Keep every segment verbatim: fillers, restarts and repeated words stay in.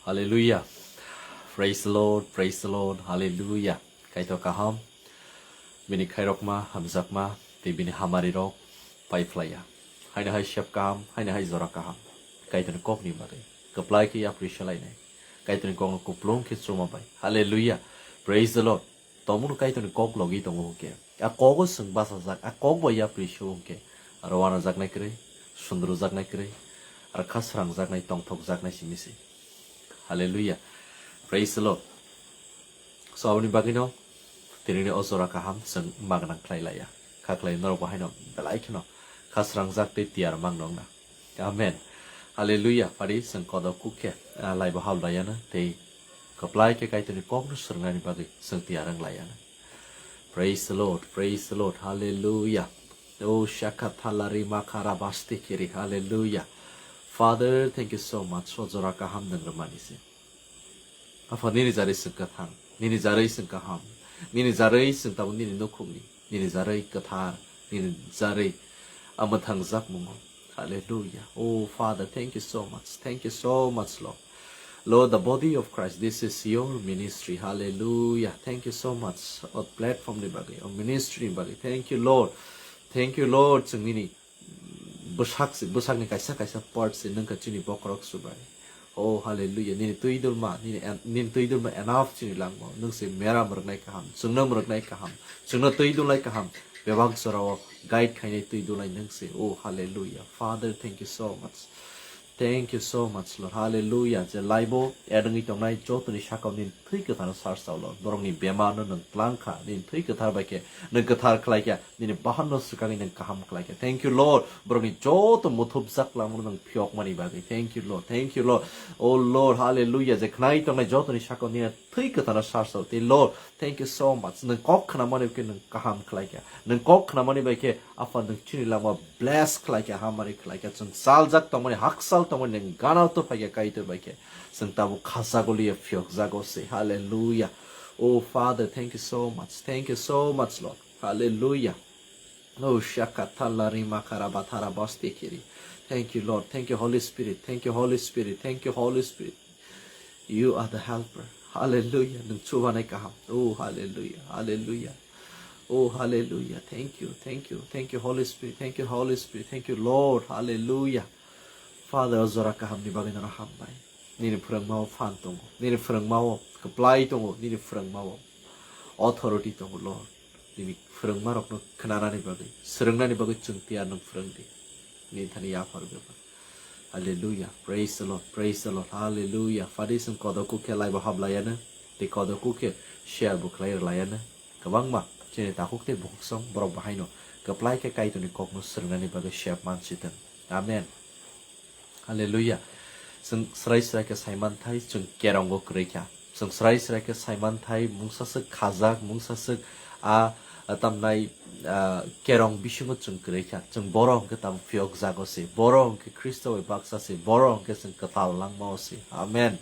Hallelujah. Praise the Lord, praise the Lord. Hallelujah. Kaitor kaham. Bini khairokma, hamjakma, tei bini hamari rok pai phlaiya. Haino hai sep kaham, haino hai jora kaham. Kaitorni kokni bagwi kwplai khe yapri selainai. Kaitorni kokno kuplung khe chuma bai. Hallelujah. Praise the Lord. Tongmung kaitorni kok logi tongo hwnkhe. A kogo chwng bachajak, a kok bai yapri su hwnkhe. Aro wanajaknai kwrwi, sundrujaknai kwrwi, aro kha srangjaknai, tongthokjaknai simi se. Hallelujah. Praise the Lord. So, aboni bagwino tinini o jora kaham chwng magwnang khlai laiya. Kha khlai norok bo haino belai kheno kha srangjak tei tiyar mang nokna. Amen. Hallelujah. Phari chwng kodo kuk khe, ah, laibo hap laiya na tei kwplai khe Kaitorni kokno swrwngnani bagwi chwng tiyar wng laiya na. Praise the Lord. Praise the Lord. Hallelujah. O shakathalari makarabasti kiri. Hallelujah. Father, thank you so much. O jora kaham nwng rwmani se. Apha, nini jarwi chwng kwthang, nini jarwi chwng kaham, nini jarwi chwng tabuk nini nukhungni, nini jarwi kwthar, nini jarwi a mwthangjakmungo. Hallelujah. Oh, Father, thank you so much. Thank you so much, Lord. Lord, the body of Christ, this is your ministry. Hallelujah. Thank you so much. O platform ni bagwi, o ministry ni bagwi. Thank you, Lord. Thank you, Lord. Chwng nini bwsak se, bwsakni kaisa kaisa part se nwng kha chini bokhorok Subraiyung. Oh, hallelujah. Nini twi dulma, nini en-, nini twi dulma enough chini langmao. Nwng se meram rwknai kaham, chwngno mwrwknai kaham, chwngno twi dulnai kaham. Bebak jorao guide khainai twi dulnai nwng se. Oh, hallelujah. Father, thank you so much. Thank you so much, Lord. Hallelujah. Je laibo edwngwi tongnai jotoni sakao nini thwi kwthano sar chao, Lord. Borokni bemarno nwng tlang kha, nini thwi kwthar bai khe nwng kwthar khlai kha, nini bahanno swkangwi nwng kaham khlai kha. Thank you, Lord. Borokni joto muthupjak lamano nwng phiyokmani bagwi. Thank you, Lord. Thank you, Lord. Oh, Lord, hallelujah. Je khnai tongnai jotoni sakao nini thwi kwthano sar chao. Tei, Lord, thank you so much. Nwng kok khnamani bai khe nwng kaham khlai kha. Nwng kok khnamani bai khe, Apha, nwng chini langma bless khlai kha, hamari khlai kha. Chwng chaljak tongmani, hakchal tongmani, nwng gana to phai kha, Kaitor bai khe. Chwng tabuk khachagwi liya phiyokjago se. Hallelujah. Oh, Father, thank you so much. Thank you so much, Lord. Hallelujah. Oh, shakatala rimakara batara bastikiri. Thank you, Lord. Thank you, Holy Spirit. Thank you, Holy Spirit. Thank you, Holy Spirit. You are the helper. Hallelujah. Nwng chubanai kaham. Oh, hallelujah. Hallelujah. Oh, hallelujah. Thank you. Thank you. Thank you, Holy Spirit. Thank you, Holy Spirit. Thank you, Lord. Hallelujah. Father, o jora kahamni bagwi nono hambai. Nini phwrwngmao phan tongo. Nini phwrwngmao kwplai tongo. Nini phwrwngmao authority tongo, Lord. Nini phwrwngmarokno khnanani bagwi, swrwngnani bagwi chwng tiyar nwng phwrwng di. Nini thani yaphar bebak. Hallelujah. Praise the Lord. Praise the Lord. Hallelujah. Phadi chwng kodoku khe laibo hablaiano. Tei kodoku khe share bo khlai rwlaiano. Kwbangma chini takhuk tei bukhuk song borok bahaino kwplai khe Kaitorni kokno swrwngnani bagwi share mansitwng. Amen. Hallelujah. Chwng srai srai khe saimanthai chwng kerongo kwrwi kha. Chwng srai srai khe saimanthai mungsa swk khajak, mungsa swk a, a tamnai, a, kerong bisingo chwng kwrwi kha. Chwng borok hwnkhe tabuk phiyokjago se. Borok hwnkhe Khristo bai baksa se. Borok hwnkhe chwng kwtal langmao se. Amen.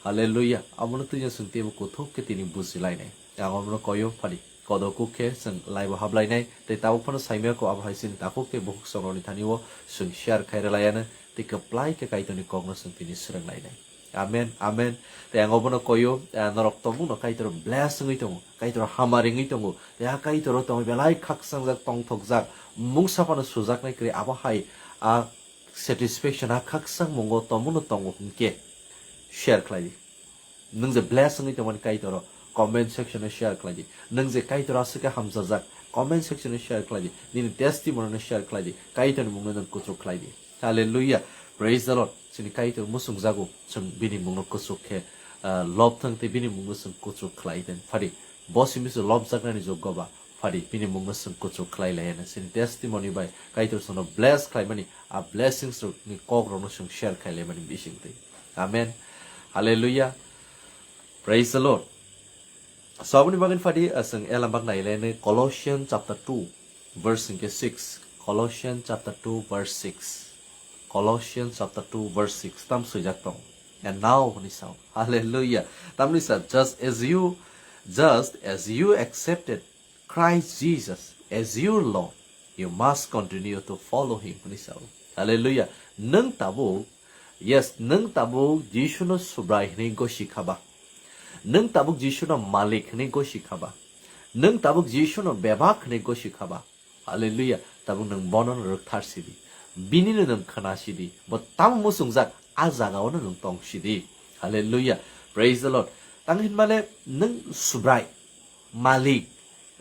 Hallelujah. Abono twino chwng teibo kuthuk khe tini bujilainai. Ang abono koyo phadi. Kodoku khe chwng laibo hablainai. Tei tabuk phano saimaya ko abo hai chini takhuk tei bukhuk songrokni thani o chwng share khai rwlaiano. Tei kwplai khe Kaitorni kokno chwng tini swrwnglainai. Amen, amen. Tei ang obono koyo, ah, norok tongmungno Kaitor bless wngwi tongo, Kaitor hamari wngwi tongo. Tei a Kaitor o tongwi belai khakchangjak, tongthokjak, mungsa phano sujaknai kwrwi abo hai a satisfaction a khakchangmungo tongmungno tongo hwnkhe share khlai di. Nwng je bless wngwi tongmani Kaitor o comment section o share khlai di. Nwng je Kaitor aswk khe hamjajak comment section o share khlai di. Nini testimony no share khlai di. Kaitorni mungno nwng kuchuk khlai di. Hallelujah. Praise the Lord. Chini Kaitor muchungjago, chwng bini mungno kuchuk khe, ah, lob thang tei bini mungno chwng kuchuk khlai thang. Phadi, bo simi se lobjaknani joggo ba, phadi, bini mungno chwng kuchuk khlai laiya na. Chini testimony bai Kaitor chwngno bless khlaimani, a blessings rokni kok rokno chwng share khai laimani bising twi. Amen. Hallelujah. Praise the Lord. So, aboni bagwi phadi, ah, chwng elambak nai le ni Colossians chapter two, verse hwnkhe six. Colossians chapter two, verse six. Colossians chapter two, verse six. Tam swijak tong. And now, hwnwi sao. Hallelujah. Tamni sa, just as you, just as you accepted Christ Jesus as your Lord, you must continue to follow him, hwnwi sao. Hallelujah. Nwng tabuk Yes, nwng tabuk Jisuno Subrai hwnwi gosi kha ba? Nwng tabuk Jisuno Malik hwnwi gosi kha ba? Nwng tabuk Jisuno bebak hwnwi gosi kha ba? Hallelujah. Tabuk nwng bono rwkthar sidi. Binino nwng khna sidi. Bo tamo muchungjak, a jagao nwng tong sidi. Hallelujah. Praise the Lord. Tang hinmale nwng Subrai, Malik,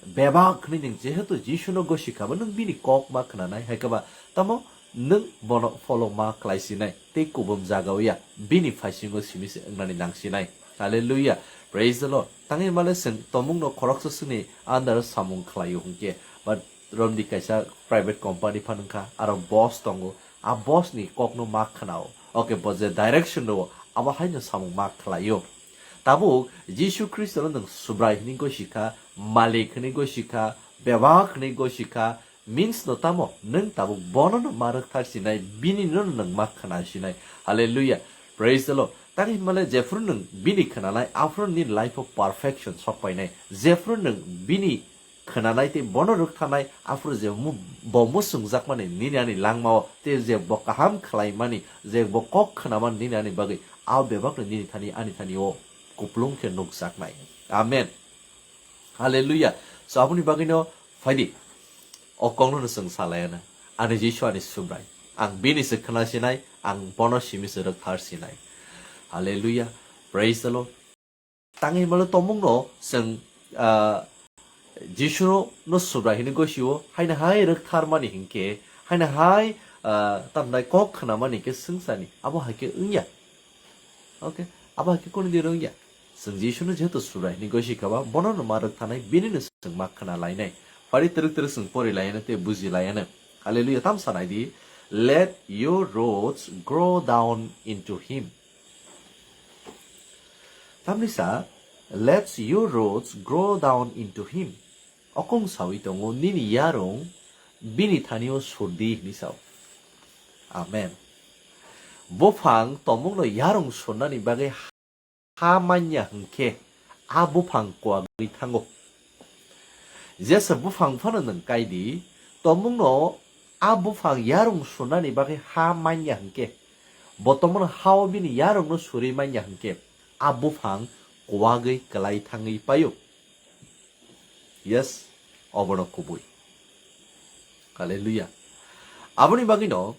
bebak hwnwi nwng jehetu Jisuno gosi kha ba, nwng bini kok ma khnanai, hai khe ba tamo nwng bono follow ma khlai sinai, tei kubun jagao ya, bini phaisingo simi se wngnani nang sinai. Hallelujah. Praise the Lord. Tang hinmale chwng tomungno khoroksa swngni under samung khlaio hwnkhe, but romdi kaisa private company phan wngkha, aro boss tongo, a boss ni kokno ma khnao. Okay, bo je direction rwo, abo haino samung ma khlaio. Tabuk Jisu Khristono nwng Subrai hwnwi gosi kha, Malik hwnwi gosi kha, bebak hwnwi gosi kha, means no tamo, nwng tabuk bono no ma rwkthar sinai, bini no nwng ma khna sinai. Hallelujah. Praise the Lord. Tang hinmale jephru nwng bini khnanai, aphru nini life o perfection sok painai. Jephru nwng bini khnanai tei bono rwktharnai, aphuru je mu-, bo muchungjakmani nini ani langmao, tei je bo kaham khlaimani, je bo kok khnamani nini ani bagwi, a bebakno nini thani, ani thani o kuplung khe nukjaknai. Amen. Hallelujah. So, aboni bagwino phaidi, o kokno no chwng salaiana, ani Jisu ani Subrai. Ang bini se khna sinai, ang bono simi se rwkthar sinai. Hallelujah. Praise the Lord. Tang hinmale tomungno chwng, ah, Jisuno no Subrai hwnwi gosio, haino hai rwktharmani hinkhe, haino hai, ah, tamnai kok khnamani hinkhe swngchani, abo hai khe wngya. Okay, abo hai khe kunu di wngya. Chwng Jisuno jehetu Subrai hwnwi gosi kha ba, bono no ma rwktharnai, bini no chwng ma khna lainai. Phari twrwk twrwk chwng pori laiano tei buji laiano. Hallelujah, tam sanai di, "Let your roots grow down into him." Tamni sa, "Let your roots grow down into him." Okong sawi tongo, "Nini yarung bini thanio surdi," hinwi sao. Amen. Buphang tomungno yarung surnani bagwi ha manya hwnkhe, a buphang kuagwi thango. Jesa buphang phano nwng kaidi, tomungno a buphang yarung surnani bagwi ha manya hwnkhe, bo tomungno hao bini yarungno suri manya hwnkhe, a buphang kuagwi kwlai thangwi paio. Yes, obono kubui. Hallelujah. Aboni bagwino,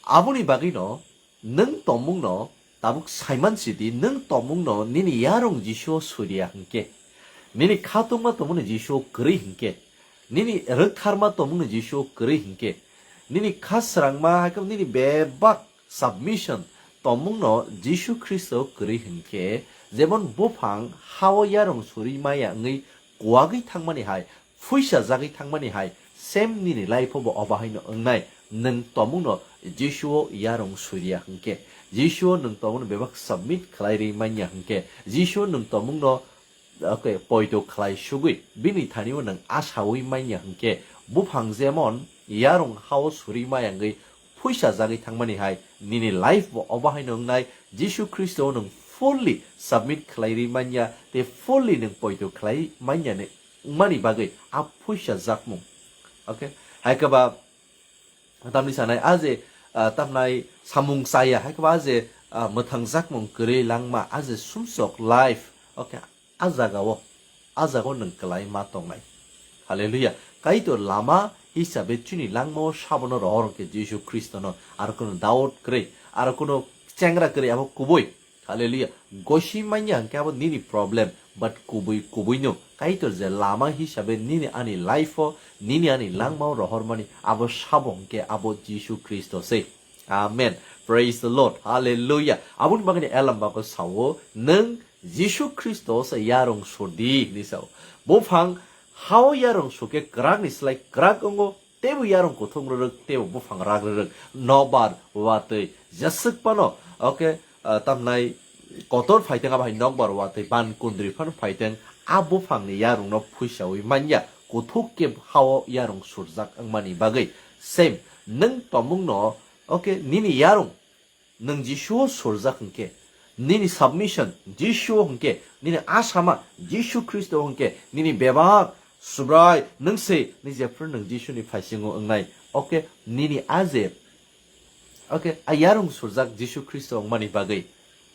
aboni bagwino nwng tomungno tabuk saiman sidi, nwng tomungno nini yarung Jisuo suriya hwnkhe, nini khatungma tomungni Jisuo kwrwi hwnkhe, nini rwktharma tomungni Jisuo kwrwi hwnkhe, nini khasrangma hai khe nini bebak submission tomungno Jisu Khristo kwrwi hwnkhe, jemon buphang hao yarung suri maya wngwi kuagwi thangmani hai, phuisa jagwi thangmani hai, same nini life-o bo obahaino wngnai. Nwng tomungno Jisuo yarung suriya hwnkhe, Jisuo nwng tomungno bebak submit khlai rwi manya hwnkhe, Jisuo nwng tomungno, okay, poito khlai sugwi bini thanio nwng asaui manya hwnkhe, buphang jemon yarung hao suri maya wngwi phuisa jagwi thangmani hai, nini life bo obahaino wngnai. Jisu Khristo nwng fully submit khlai rwi manya tei fully nwng poito khlai manya ni wngmani bagwi a phuisa jakmung. Okay, hai khe ba tamni sanai a je, ah, tamnai samung chaya, hai khe ba a je, ah, mwthang jakmung kwrwi langma, a je sumsok life. Okay, a jagao, a jagao nwng kwlai ma tongnai. Hallelujah. Kaitor lama hisabe chini langmao sabono rohor hwnkhe Jisu Khristono, aro kuno doubt kwrwi, aro kuno chengra kwrwi, abo kubui. Hallelujah. Gosi manya hwnkhe abo nini problem, but kubui, kubuino. Kaitor je lama hisabe nini ani life-o, nini ani langmao rohormani, abo sabo hwnkhe abo Jisu Khristo se. Amen. Praise the Lord. Hallelujah. Aboni bagwino Elam bago sao, nwng Jisu Khristo se yarung surdi hinwi sao. Buphang hao yarung sukhe kwrakni slai kwrak wngo, teibo yarung kuthuk rwrwk, teibo buphang rak rwrwk, nokbar watwi jeswk phano, okay, ah, tamnai kotor phaiteng, abo hai nokbar watwi ban kundri phano phaiteng, a buphangni yarungno phuisaui manya, kuthuk khe hao yarung surjak wngmani bagwi. Same, nwng tomungno, okay, nini yarung nwng Jisuo surjak hwnkhe, nini submission Jisuo hwnkhe, nini asama Jisu Khristo hwnkhe, nini bebak Subrai nwng se, ni jephru nwng Jisuni phaisingo wngnai. Okay, nini a je Okay, a yarung surjak Jisu Khristo wngmani bagwi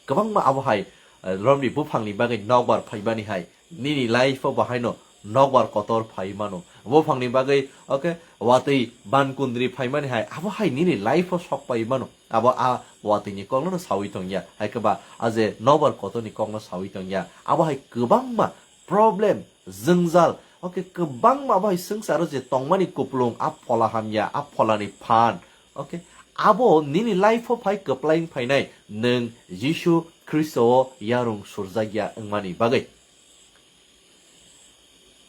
kwbangma abo hai, eh, romni buphangni bagwi nokbar phaimani hai nini life o bahaino nokbar kotor phai mano. Buphangni bagwi, okay, watwi bankundri phaimani hai abo hai nini life o sok pai mano. Abo a watwini kokno sawi tongya, hai khe ba a je nokbar kotorni kokno sawi tongya. Abo hai kwbangma problem, jwngjal, okay, kwbangma bai swngcharo je tongmani kuplung, a phola hamya, a pholani phan, okay, abo nini life o phai kwplai wng phainai, nwng Jisu Khristo o yarung surjakya wngmani bagwi.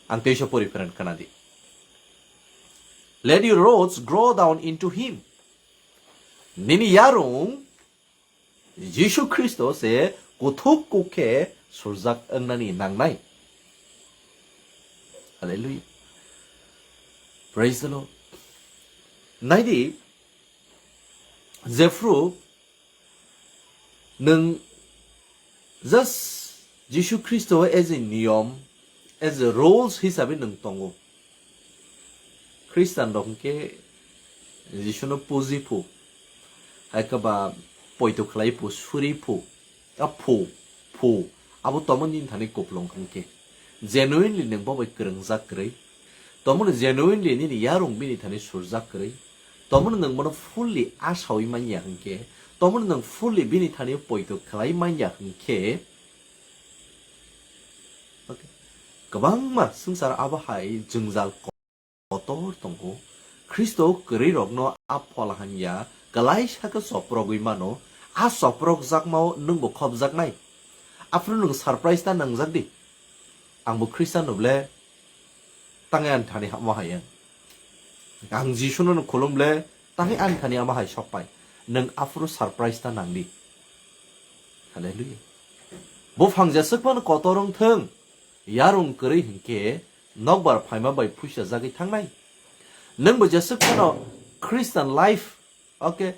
Ang teisa pori pheran khna di. Let your roots grow down into him. Nini yarung Jisu Khristo se kuthuk kuk khe surjak wngnani nangnai. Hallelujah. Praise the Lord. Naidi, jephru nwng just Jisu Khristo as a niyom, as a rules hisabe nwng tongo. Khristan rok hwnkhe Jisuno puji phu, hai khe ba poito khlai phu, suri phu, a phu, phu, abo tomon nini thani kuplung hwnkhe. Genuinely nwng bo bai kwrwngjak kwrwi. Tomon genuinely nini yarung bini thani surjak kwrwi. Tomon nwng bono fully asawi manya hwnkhe. Tomon nwng fully bini thani poito khlai manya hwnkhe. Okay. Kwbangma swngchar abo hai jwngjal kotor tongo. Khristo kwrwi rokno a phola hamya kwlaisa khe soprogwi mano. A soprokjakmao nwngbo khopjaknai. Aphuru nwng surprise ta nangjak di. Angbo Khristian no ble tangai ani thani hamo hai ang. Ang Jisuno no khulum ble tangai ani thani amo hai sok pai. Nwng aphuru surprise ta nang di. Hallelujah. Buphang jeswk phano kotor wng thung, yarung kwrwi hwnkhe nokbar phaima bai phuisa jagwi thangnai. Nwngbo jeswk phano Christian life, okay,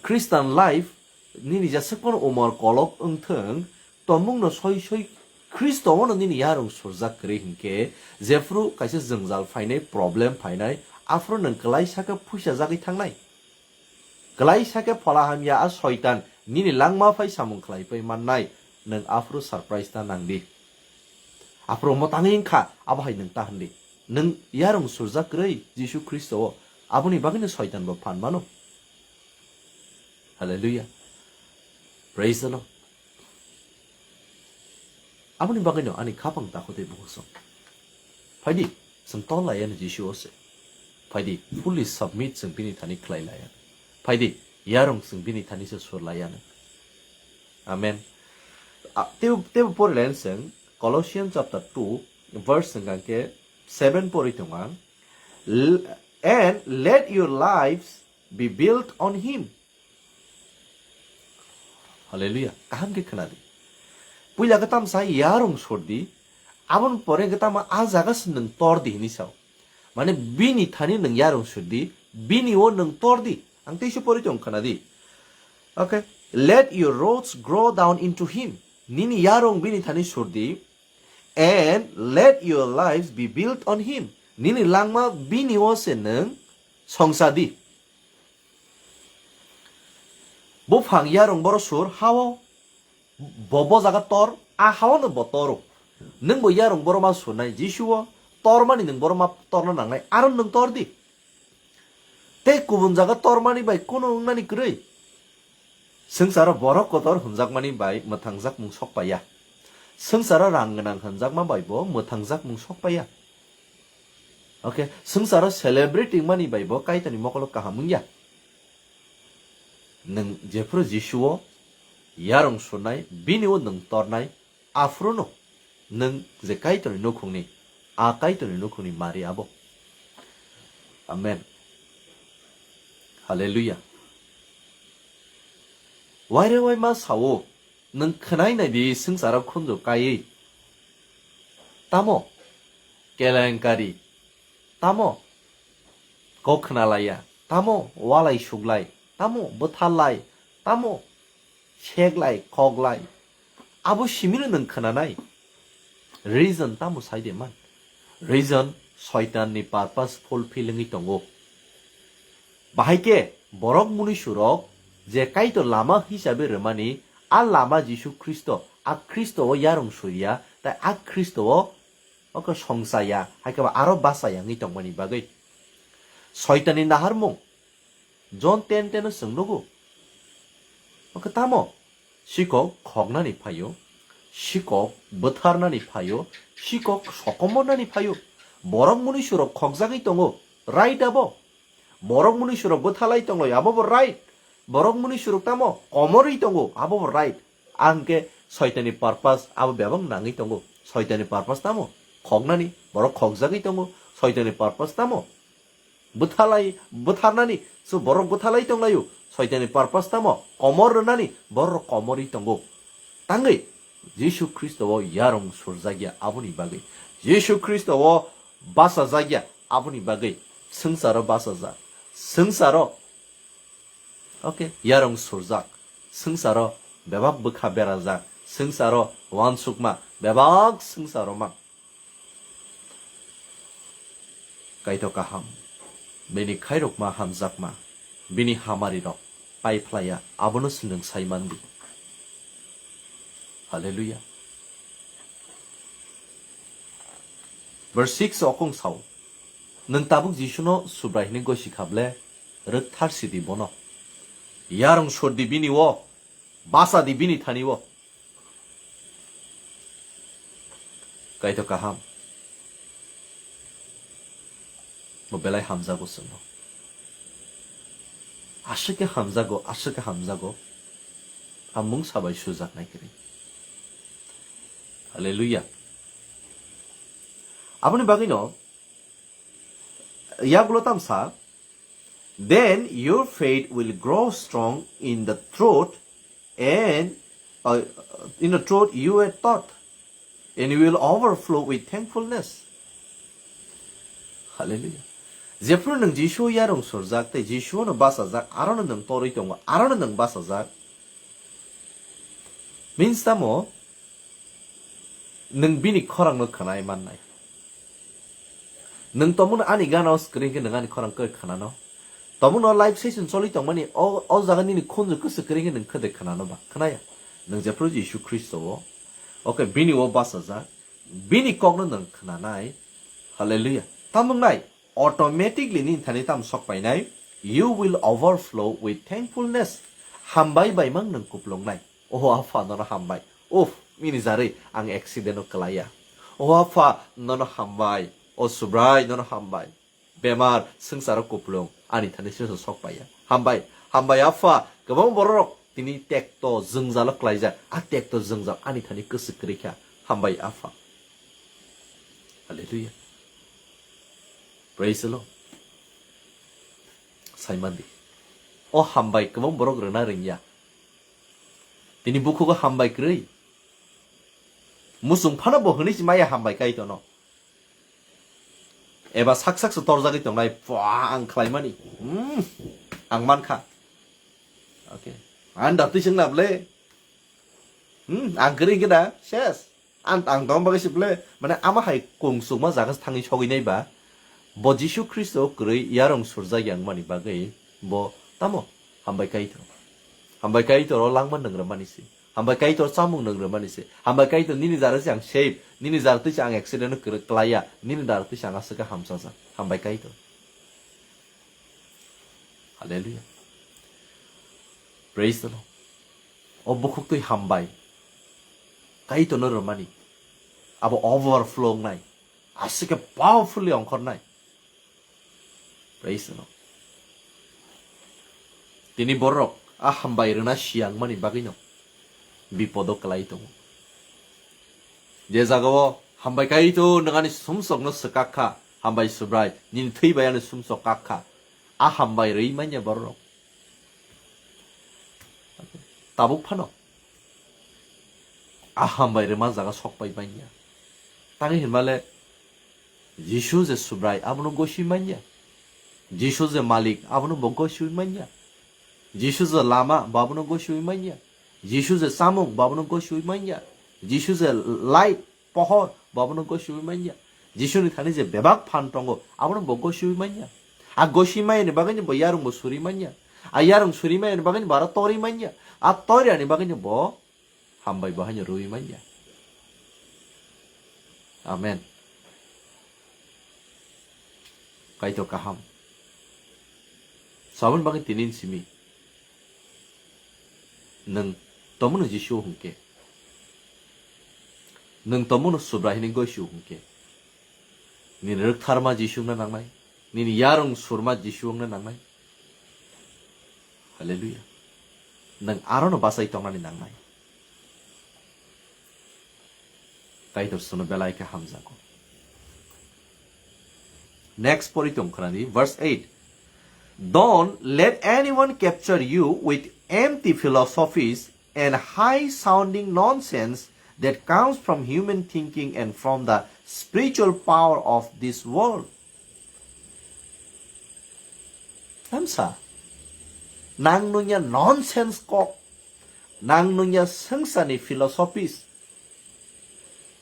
Christian life nini jeswk phano umor kolok wng thung, tomungno soi soi Khristo ono nini yarung surjak kwrwi hwnkhe, jephru kaisa jwngjal phainai, problem phainai, aphuru nwng kwlaisa khe phuisa jagwi thangnai. Kwlaisa khe phola hamya a soitan nini langma phai samung khlai pai mannai, nwng aphuru surprise ta nang di. Aphuru omo tangwi wngkha, abo hai nwng ta hwn di. Nwng yarung surjak kwrwi Jisu Khristo o, aboni bagwino soitan bo phan mano. Hallelujah. Praise the Lord. Aboni bagwino ani khapang takhutwi bukhuk song. Phaidi, chwng tol laiya ni Jisu o se. Phaidi, fully submit chwng bini thani khlai laiya. Phaidi, yarung chwng bini thani se sur laiya. Amen. A, tebo, tebo pori layan chwng Colossians chapter two, verse hwnkha khe seven pori tongo ang. L-, and let your lives be built on him. Hallelujah. Kaham khe khna di. Puila khe tamo sa yarung sur di, aboni pore khe tamo a jaga se nwng tor di hini sao. Mane bini thani nwng yarung sur di, bini o nwng tor di. Ang teisa pori tong khna di. Okay. Let your roots grow down into him. Nini yarung bini thani sur di. And let your lives be built on him. Nini langma bini o se nwng songsa di. Buphang yarung boro sur hao, bo bo jaga tor, a hao no bo toro. Nwng bo yarung boro ma surnai Jisu o, tormani nwng boro ma torna nangnai, aro nwng tor di. Tei kubun jaga tormani bai kono wngnani kwrwi. Swngcharo borok kotor hwnjakmani bai mwthangjak mung sok paiya. Swngcharo rang gwnang hwnjakma bai bo mwthangjak mung sok paiya. Okay, swngcharo celebrity wngmani bai bo Kaitorni mokolo kaham wngya. Nwng jephru Jisu o yarung surnai, bini o nwng tornai, aphuru no nwng je Kaitorni nukhungni, a Kaitorni nukhungni mari abo. Amen. Hallelujah. Waire wai ma sao, nwng khwnai nai di swngcharo khunju kaiwi. Tamo? Kelenkari. Tamo? Kok khna laiya. Tamo? Walai suklai. Tamo? Bwtharlai. Tamo? Seklai, khoklai. Abo simino nwng khwnanai. Reason tamo sai de man? Reason Soitanni purpose fulfill wngwi tongo. Bahai khe borok munisurok je Kaitor lama hisabe rwmani, a lama Jisu Khristo, a Khristo o yarung surya, tai a Khristo o oko songchaya, hai khe ba aro bachaya wngwi tongmani bagwi. Soitanni naharmung, John ten ten o chwng nugo. Oko tamo? Sikok khoknani phaio, sikok bwtharnani phaio, sikok sokomornani phaio. Borok mwnwi surok khokjagwi tongo, right abo? Borok mwnwi surok bwthalai tonglaio, abo bo right. Borok mwnwi surok tamo komorwi tongo, abo bo right. Ang khe soitanni purpose abo bebak nangwi tongo. Soitanni purpose tamo? Khoknani, borok khokjagwi tongo. Soitanni purpose tamo? Bwthalai, bwtharnani, so borok bwthalai tonglaio. Soitanni purpose tamo? Komor rwnani, borok komorwi tongo. Tangwi Jisu Khristo o yarung surjakya aboni bagwi. Jisu Khristo o bachajakya aboni bagwi. Swngcharo bachajak. Swngcharo, okay, yarung surjak. Swngcharo bebak bwkha berajak. Swngcharo uansukma bebak swngcharo mang. Kaitor kaham, bini khairokma hamjakma, bini hamarirok pai phlaiya, abono se nwng sai man di. Hallelujah. Verse six o kung sao, nwng tabuk Jisuno Subrai hwnwi gosi kha ble, rwkthar sidi bono. Yarung sor di bini o, basa di bini thani o. Kaitor kaham. Bo belai hamjago chwngno. Aswk khe hamjago, aswk khe hamjago. A mungsa bai sujaknai kwrwi. Hallelujah. Aboni bagwino yagulo tamsa, "Then your faith will grow strong in the truth and, uh, in the truth you were taught, and you will overflow with thankfulness." Hallelujah. Jephru nwng Jisu yarung surjak tei Jisu no bachajak, aro no nwng torwi tongo, aro no nwng bachajak. Means tamo? Nwng bini khorangno khwnai mannai. Nwng tongmano ani gana o screen khe nwng ani khorang khe khwnano. Tongmano live session choli tongmani o, o jaga nini khunju kwswk kwrwi khe nwng khede khwnano ba? Khwnaya. Nwng jephru Jisu Khristo o, okay, bini o bachajak, bini kokno nwng khwnanai. Hallelujah. Tamo wngnai? Automatically nini thani tamo sok painai, you will overflow with thankfulness. Hambai bai mang nwng kuplungnai. Oho Apha, nono hambai. Uff, nini jarwi ang accident o kwlaiya. Oho Apha, nono hambai. O Subrai, nono hambai. Bemar, swngcharo kuplung, ani thani swngcharo sok paiya. Hambai, hambai Apha, kwbang bororok tini tekto jwngjalo kwlaijak. A tekto jwngjal ani thani kwswk kwrwi kha. Hambai Apha. Hallelujah. Praise the Lord. Saimandi. O hambai kwbang borok rwna rwngya. Tini bukhugo hambai kwrwi. Muchung phano bo hwnwi si maya hambai Kaitorno. Eba sak sak se torjagwi tongnai, pua, ang khlaimani. Hmm, ang mankha. Okay. Ang da twi sengna ble. Hmm, ang kwrwi khe da, ses. Ang, ang tong bagwi se ble, mane ama hai kung sukma jaga se thangwi sogwi nai ba. Bo Jisu Khristo kwrwi yarung surjak yang mani bagwi bo tamo hambai Kaitor. Hambai Kaitor o langma nwngrwmani se. Hambai Kaitor chamung nwngrwmani se. Hambai Kaitor nini jara se ang save, nini jara twi se ang accident o kwrwi klaiya, nini jara twi se ang aswk khe hamsajak. Hambai Kaitor. Hallelujah. Praise the Lord. O bukhuk twi hambai Kaitorno rwmani. Abo overflow wngnai. Aswk khe powerfully ongkhornai. Praise the Lord. Tini borok a hambai rwna siyang mani bagwino bipodo kwlai tongo. Je jagao hambai Kaitor nwng ani sumsokno swkak kha, hambai Subrai, nini thwi bai ani sumsok kak kha. A hambai rwi manya borok. Tabuk phano a hambai rwma jaga sok pai manya. Tangwi hinmale Jisu je Subrai abono goswi manya. Jisu je Malik abono bo goswi manya. Jisu je lama bo abono goswi manya. Jisu je chamung bo abono goswi manya. Jisu je light, pohor bo abono goswi manya. Jisuni thani je bebak phan tongo abono bo goswi manya. A goswi manya ni bagwi bo yarung bo suri manya. A yarung suri manya ni bagwi ni bo aro tori manya. A tori ani bagwi ni bo hambai bo haino rwi manya. Amen. Kaitor kaham. Saboni bagwi tini simi. Nwng tomono Jisu hwnkhe. Nwng tomono Subra hini goisu hwnkhe. Nini rwktharma Jisu wngna nangnai. Nini yarung surma Jisu wngna nangnai. Hallelujah. Nwng arono bachai tongnani nangnai. Kaitor chwngno belai khe hamjago. Next pori tong khwnadi, verse eight. Don't let anyone capture you with empty philosophies and high sounding nonsense that comes from human thinking and from the spiritual power of this world. Tamsa, nang nungya nonsense kok, nang nungya swngcharni philosophies,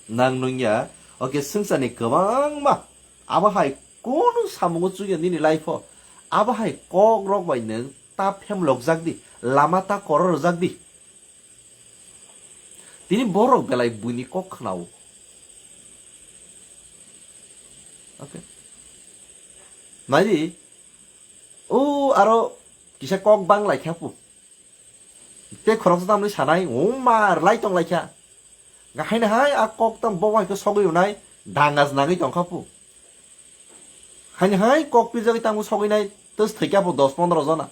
nang nungya, okay, swngcharni kwbangma, abo hai kunu samungo chukya nini life o, abo hai kok rok bai nwng ta phemlokjak di, lama ta kororjak di. Tini borok belai buini kok khwnao. Okay. Naidi, o aro kisa kok bang lai kha pu. Tei khoroksa tamni sanai, o ma rwlai tong lai kha. Ga haino hai a kok tang bo hai khe sogwi unai, dangas nangwi tong kha pu. Haino hai kok pirjagwi tangbo sogwi nai, tes thwi kha pu dos pondro jona.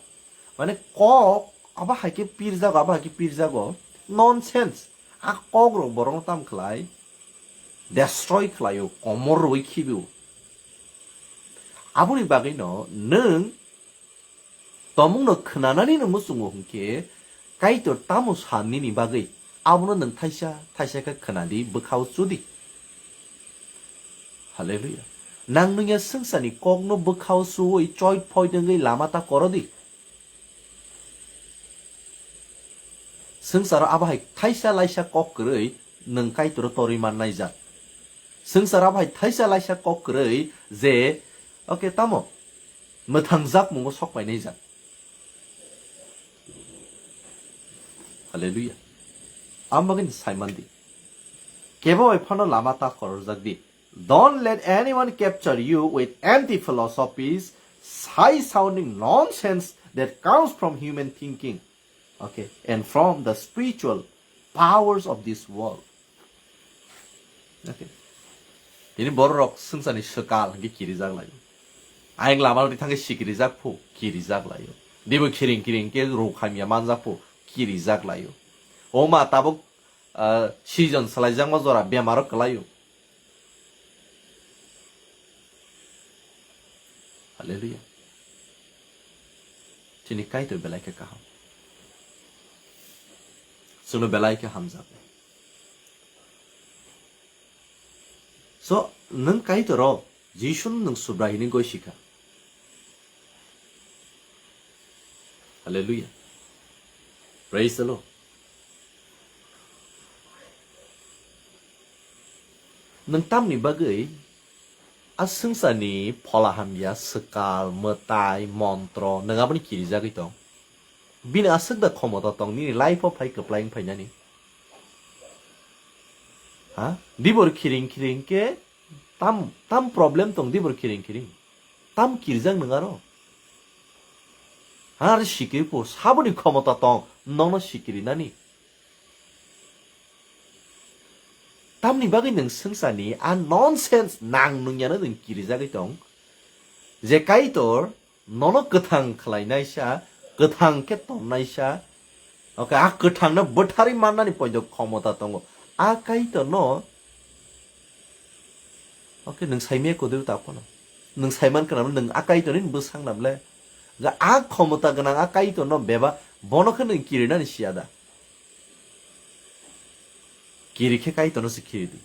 Mane kok abo hai khe pirjago, abo hai khe pirjago. Nonsense. A kok rok borokno tam khlai, destroy khlaio, komor rwi khibio. Aboni bagwino nwng tomungno khwnanani no muchungo hwnkhe Kaitor tamo sa nini bagwi, abono nwng thaisa thaisa khe khwnadi, bwkhao chudi. Hallelujah. Nang nungya swngcharni kokno bwkhao chuwi choit phoit wngwi lama ta korodi. Swngcharo abo hai thaisa laisa kok kwrwi nwng Kaitoro torwi man naijak. Swngcharo abo hai thaisa laisa kok kwrwi je, okay, tamo mwthangjak mungo sok pai naijak. Hallelujah. Ang bagwi sai man di. Kebo bai phano lama ta khororjak di. Don't let anyone capture you with empty philosophies, high sounding nonsense that comes from human thinking, okay, and from the spiritual powers of this world. Okay. Tini borok swngcharni swkal hwnkhe kirijak laio. Ayang lama rwdi thangkhe sikirijak phu, kirijak laio. Dibo khiring khiring khe ruk hamya manjak phu, kirijak laio. O ma tabuk, ah, season salaijakma jora bemaro kwlaio. Hallelujah. Chini Kaitor belai khe kaham. Chwngno belai khe hamjak. So, nwng Kaitoro, Jisun nwng Subra hini goi sikha. Hallelujah. Praise the Lord. Nwng tamni bagwi a swngcharni phola hamya, swkal, mwtai, montro, nwng aboni kirijagwi tong? Bini aswk da khomota tong nini life-o phai kwplai wng phainani? Ha? Dibor khiring khiring khe tam, tam problem tong dibor khiring khiring? Tam kirijak nwng aro? Ha, aro sikiri pho saboni khomota tong nokno sikiri nani? Tamni bagwi nwng swngcharni a nonsense nang nungyano nwng kirijagwi tong? Je Kaitor nono kwthang khlainaisa, kwthang khe tonnaisa, okay, a kwthangno bwtharwi mannani poito khomota tongo. A Kaitorno, okay, nwng saimaya kwdwi ta phano. Nwng saiman kwnam, nwng a Kaitorni bwsang namle. Ga a khomota gwnang a Kaitorno beba, bono khe nwng kirinani siya da? Kiri khe Kaitorno se kiri di.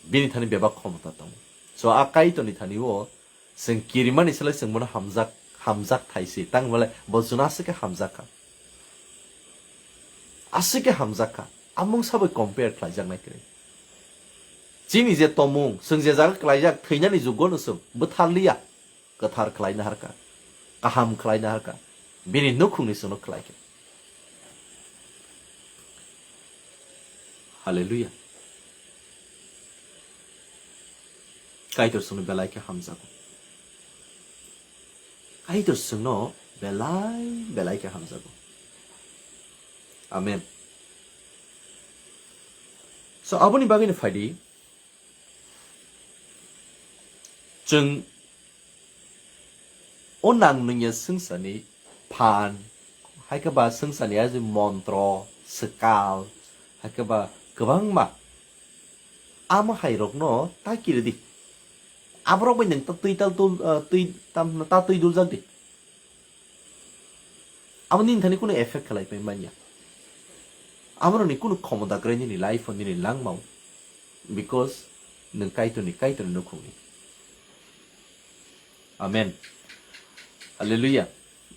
Bini thani bebak khomota tongo. So a Kaitorni thani o chwng kirimani slai chwng bono hamjak, hamjak thai se. Tang bole bo chwngno aswk khe hamjak kha. Aswk khe hamjak kha. A mungsa bai compare khlaijak nai kwrwi. Chini je tomung, chwng je jaga klaijak, thwinani jugo no chwng bwthar liya. Kwthar khlaina harkha. Kaham khlaina harkha. Bini nukhungni chwngno khlai khe. Hallelujah. Kaitor chwngno belai khe hamjago. Kaitor chwngno belai belai khe hamjago. Amen. So, aboni bagwino phaidi, chwng o nang nungya swngcharni phan, hai khe ba swngcharni a je montro, swkal, hai khe ba kwbangma, amo hai rokno ta kiridi. Aborok bai nwng ta twi tal tul, ah, twi tam, ta twi duljak di. Abo nini thani kunu effect khlai pai manya. Aborokni kunu khomota kwrwi nini life o, nini langmao. Because nwng Kaitorni, Kaitorni nukhungni. Amen. Hallelujah.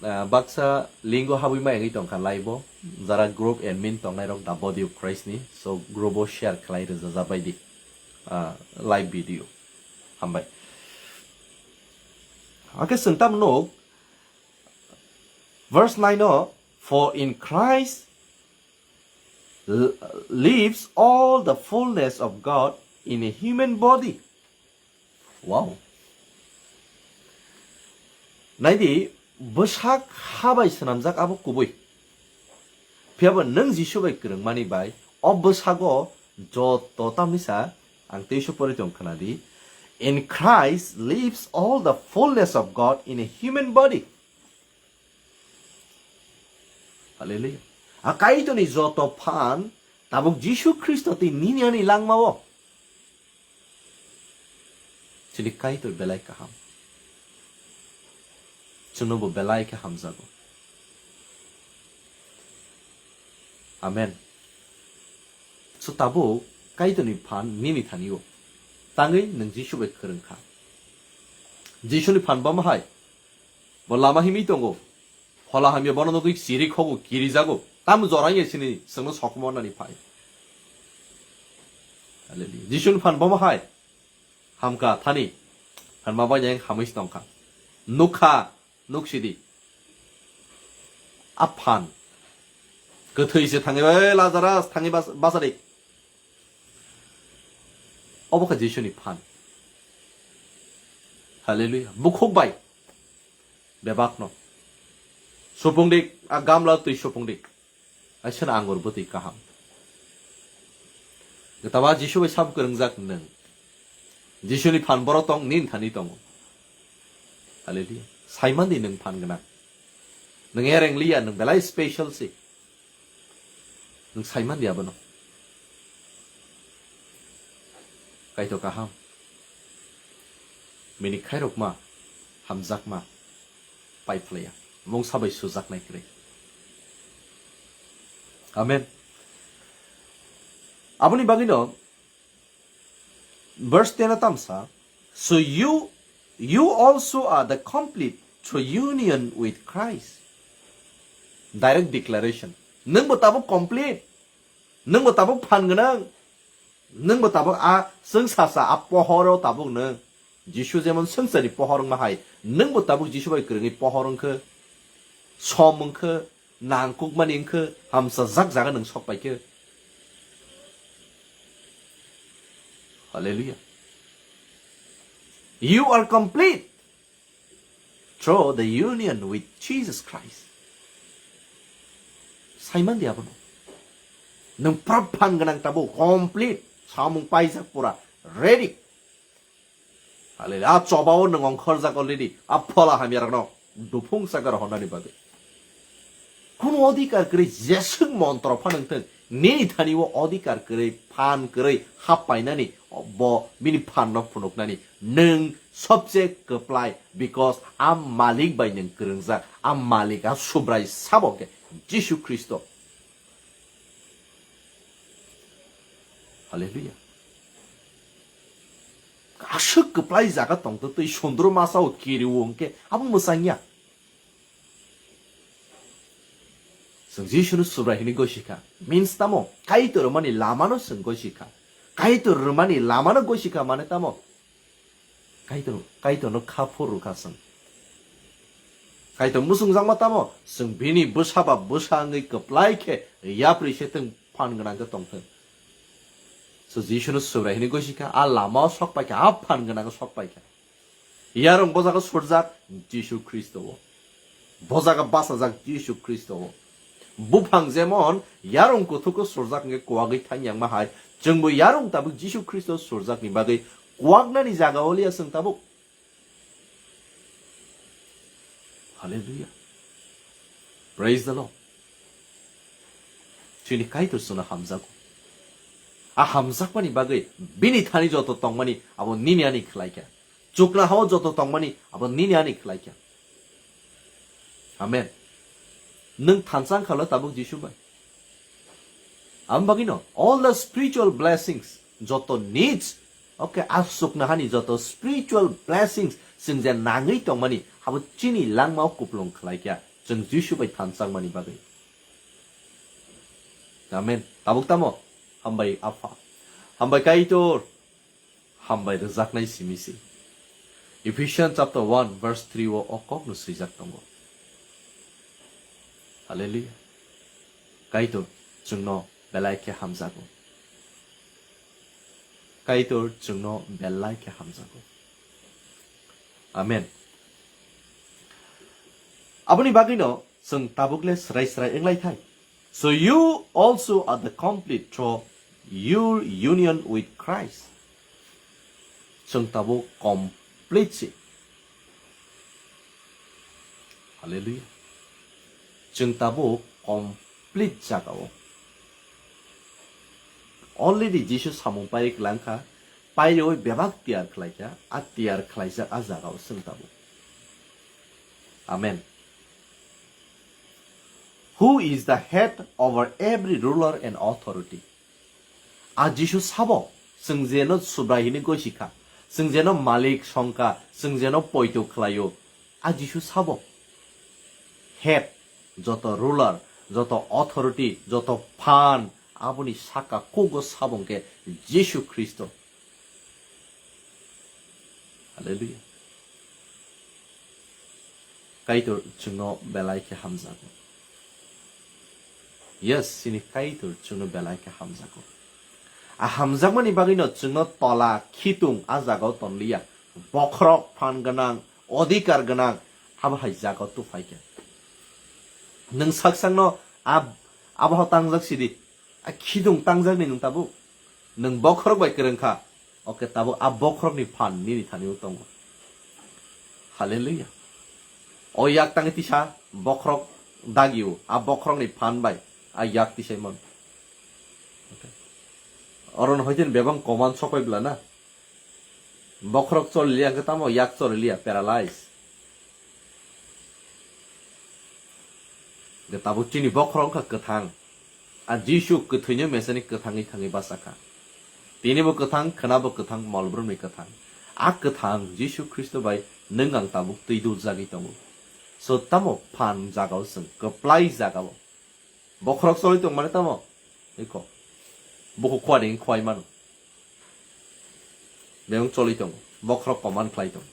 Ah, baksa link o habwi mai wngwi tongkha live o. Jara group admin tongnai rok the body of Christ ni. So group o share khlai rwjajak bai di. Ah, live video. Hambai. Hakhe chwng tamo nuk, verse nine o, "For in Christ l- lives all the fullness of God in a human body." Wow. Naidi, bwsak ha bai swnamjak abo kubui. Phiyaba nwng Jisu bai kwrwngmani bai, o bwsago joto tamni sa, ang teiso pori tong khna di. "In Christ lives all the fullness of God in a human body." Hallelujah. A Kaitorni joto phan tabuk Jisu Khristo tei nini ani langmao. Chini Kaitor belai kaham. Chwngno bo belai khe hamjago. Amen. So tabuk Kaitorni phan nini thani-o. Tangwi nwng Jisu bai kwrwng kha. Jisuni phan bama hai. Bo lama himwi tongo. Phola hamya bono nugwi chiri khogo, kirijago. Tam jora ya sini chwngno sokomornani phai. Hallelujah. Jisuni phan bama hai. Hamkha thani. Phan ma bai yang hamwi tongkha. Nukha, nuksidi. A phan. Kwthwi se thangwi, "Oi Lazarus, thangwi bas-, basadi." Obo kha Jisuni phan. Hallelujah. Bukhuk bai. Bebakno. Supungdi, a gamla twi supungdi. Aisana angur bwtwi kaham. Gwtaba Jisu bai sabo kwrwngjak nwng. Jisuni phan boro tong, nini thani tongo. Hallelujah. Saimandi nwng phan gwnang. Nwng ereng liya, nwng belai special se. Nwng saimandi abono. Kaitor kaham. Bini khairokma, hamjakma, pai phlaiya. Mungsa bai sujaknai kwrwi. Amen. Aboni bagwino verse ten o tamsa, "So you, you also are the complete through union with Christ." Direct declaration. Nwng bo tabuk complete. Nwng bo tabuk phan gwnang. Nwng bo tabuk a chwng sasa a pohoro tabuk nwng. Jisu jemon swngcharni pohor wngma hai. Nwng bo tabuk Jisu bai kwrwngwi pohor wngkhe. Som wngkhe. Nangkukmani wngkhe. Hamsajak jaga nwng sok paikhe. Hallelujah. You are complete through the union with Jesus Christ. Saimandi abono. Nwng pura phan gwnang tabuk, complete. Samung paijak pura. Ready. Hallelujah. A chobao nwng ongkhorjak already. A phola hamyarokno duphung sakar honani bagwi. Kuno odhikar kwrwi jeswk montro phan wngthwng, nini thani o odhikar kwrwi, phan kwrwi hap painani, bo bini phanno phunuknani. Nwng sobse kwplai, because a malik bai nwng kwrwngjak, a malik a Subrai sabo khe Jisu Khristo. Hallelujah. Aswk kwplai jaga tongtwtwi sundru masa o kiri o hwnkhe abo mwchangya. Chwng Jisuni Subrai hwnwi gosikha. Means tamo? Kaitor rwmani lamano chwng gosikha. Kaitor rwmani lamano gosikha mane tamo? Kaitor, Kaitorno kha phur rwkha chwng. Kaitor muchungjakma tamo, chwng bini bwsa ba bwsa wngwi kwplai khe yapri se thwng, phan gwnang khe tong thwng. So Jisuno Subrai hwnwi gosi kha, a lamao sok pai kha, a phan gwnango sok pai kha. Yarung bo jaga surjak Jisu Khristo o. Bo jaga bachajak Jisu Khristo o. Buphang jemon yarung kuthuk o surjak hwnkhe kuwagwi thang yangma hai, chwngbo yarung tabuk Jisu Khristo surjakni bagwi kuwaknani jaga o liya chwng tabuk. Hallelujah. Praise the Lord. Chini Kaitor chwngno hamjago. A hamjakmani bagwi bini thani joto tongmani abo nini ani khlai kha. Chukna hao joto tongmani abo nini ani khlai kha. Amen. Nwng thansa wngkha lo tabuk Jisu bai. Aboni bagwino all the spiritual blessings, joto needs, okay, a chukna hani joto spiritual blessings chwng je nangwi tongmani abo chini langmao kuplung khlai kha chwng Jisu bai thansa wngmani bagwi. Amen. Tabuk tamo? Hambai Apha. Hambai Kaitor. Hambai rwjaknai simi se. Ephesians chapter one verse three o o kokno swijak tongo. Hallelujah. Kaitor chwngno belai khe hamjago. Kaitor chwngno belai khe hamjago. Amen. Aboni bagwino chwng tabuk le srai srai wnglai thai. So you also are the complete through your union with Christ. Chwng tabuk complete se. Hallelujah. Chwng tabuk complete jaga o. Already Jisu samung pai klang kha, pai rwi bebak tiyar khlai kha, a tiyar khlaijak a jaga o chwng tabuk. Amen. Who is the head over every ruler and authority? A Jisu sabo, chwng jeno Subrai hwnwi gosi kha, chwng jeno malik songkha, chwng jeno poito khlaio, a Jisu sabo. Head, joto ruler, joto authority, joto phan, aboni saka kugo sabo hwnkhe Jisu Khristo. Hallelujah. Kaitor chwngno belai khe hamjago. Yes, chini Kaitor chwngno belai khe hamjago. A hamjakmani bagwino chwngno tola khitung a jagao tonliya. Bokhorok phan gwnang, odhikar gwnang, abo hai jagao tuphai khe. Nwng saksakno a, abo tangjak sidi. A khitung tangjakni nwng tabuk. Nwng bokhorok bai kwrwng kha. Oke, tabuk a bokhorokni phan nini thani-o tongo. Hallelujah. O yak tangwi tisa bokhorok dagi-o, a bokhorokni phan bai a yak tisaimon. Oke. Oro no hoiten bebak command sokbai bla na. Bokhorok choli liya hwnkhe tamo yak choli liya, paralyze. Hwnkhe tabuk chini bokhorok wngkha kwthang. A Jisu kwthwino mesani kwthangwi thangwi bachakha. Tinibo kwthang, khwnabo kwthang, molbrumni kwthang. A kwthang Jisu Khristo bai nwng ang tabuk twi duljagwi tongo. So tamo phan jagao chwng, kwplai jagao. Bokhorok choli tongmani tamo? Eko. Bukhuk khwari wng khwai mano. Bebak choli tongo. Bokhorok command khlai tongo.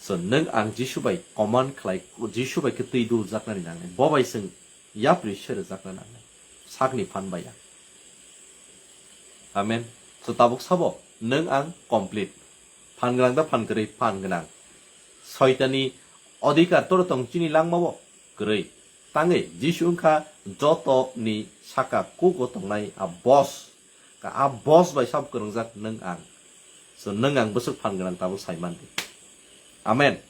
So, nwng ang Jisu bai command khlai, Jisu bai khe twi duljaknani nangnai. Bo bai chwng yapri se rwjakna nangnai. Sakni phan bai ya. Amen. So, tabuk sabo, nwng ang complete. Phan gwnang da phan kwrwi, phan gwnang. Soitani odhikar toro tong chini langmao kwrwi. Tangwi Jisu wngkha jotoni saka kugo tongnai a boss. Ka a boss bai sabo kwrwngjak nwng ang. So nwng ang bwswk phan gwnang tabuk sai mandi. Amen.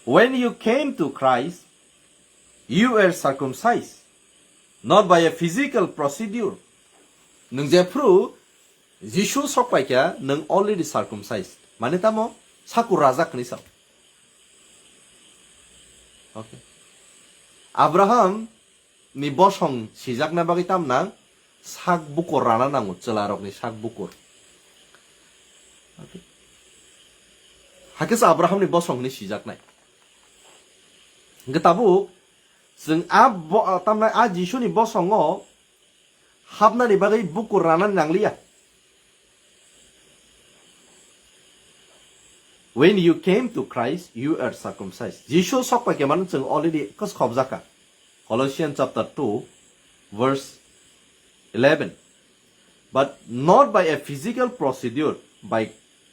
When you came to Christ, you were circumcised, not by a physical procedure. Nwng jephru Jisu sok pai kha, nwng already circumcised. Mane tamo? Sakur rajak hinwi sao. Okay. Abraham ni bosong sijakna bagwi tam nang? Sak bukur rana nango, chwlarokni sak bukur. Okay. Hakhe se Abraham ni bosong hinwi sijaknai. Hwnkhe tabuk chwng a bo-, tamnai a Jisuni bosongo hapnani bagwi bukur rana nangliya. When you came to Christ, you are circumcised. Jisu sokpai khe mano chwng already khobjak kha. Colossians chapter two, verse eleven. But not by a physical procedure, by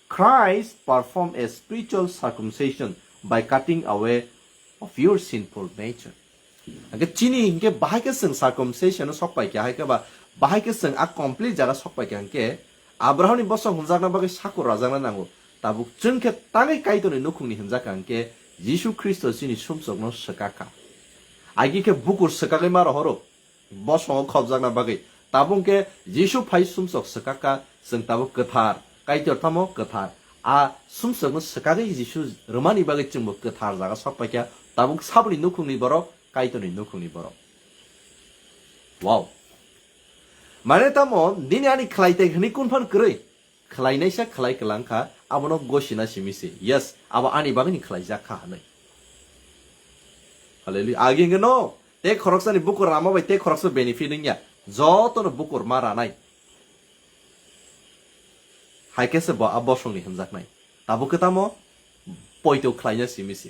Christ performed a spiritual circumcision by cutting away of your sinful nature. Hingke chini hingke bahai khe chwng circumcision o sokpai kha, hai khe ba bahai khe chwng a complete jaga sokpai kha hingke Abrahamni bosong hwnjakna bagwi sakur rajakna nango. Tabuk chwng khe tangwi Kaitorni nukhungni hwnjak kha hingke Jisu Khristo chini sumsokno swkak kha. Agi khe bukur swkagwi ma rohoro. Bosongo khobjakna bagwi. Tabuk khe Jisu phai sumsok swkak kha, chwng tabuk kwthar. Kaitor tamo kwthar. A sumsokno swkagwi Jisu rwmani bagwi chwngbo kwthar jaga sokpai kha. Tabuk saboni nukhungni borok, Kaitorni nukhungni borok. Wow. Mane tamo, nini ani khlai tai hwnwi kun phan kwrwi? Khlainaisa khlai kwlang kha, abono gosina simi se. Yes, abo ani bagwini khlaijak kha hwnwi. Hallelujah. Agi hwnkhe no, tei khoroksani bukur rama bai tei khoroksa benefit wngya. Jotono bukur ma ranai. Hai khe se bo a bosongni hwnjaknai. Tabuk khe tamo? Poito khlaina simi se.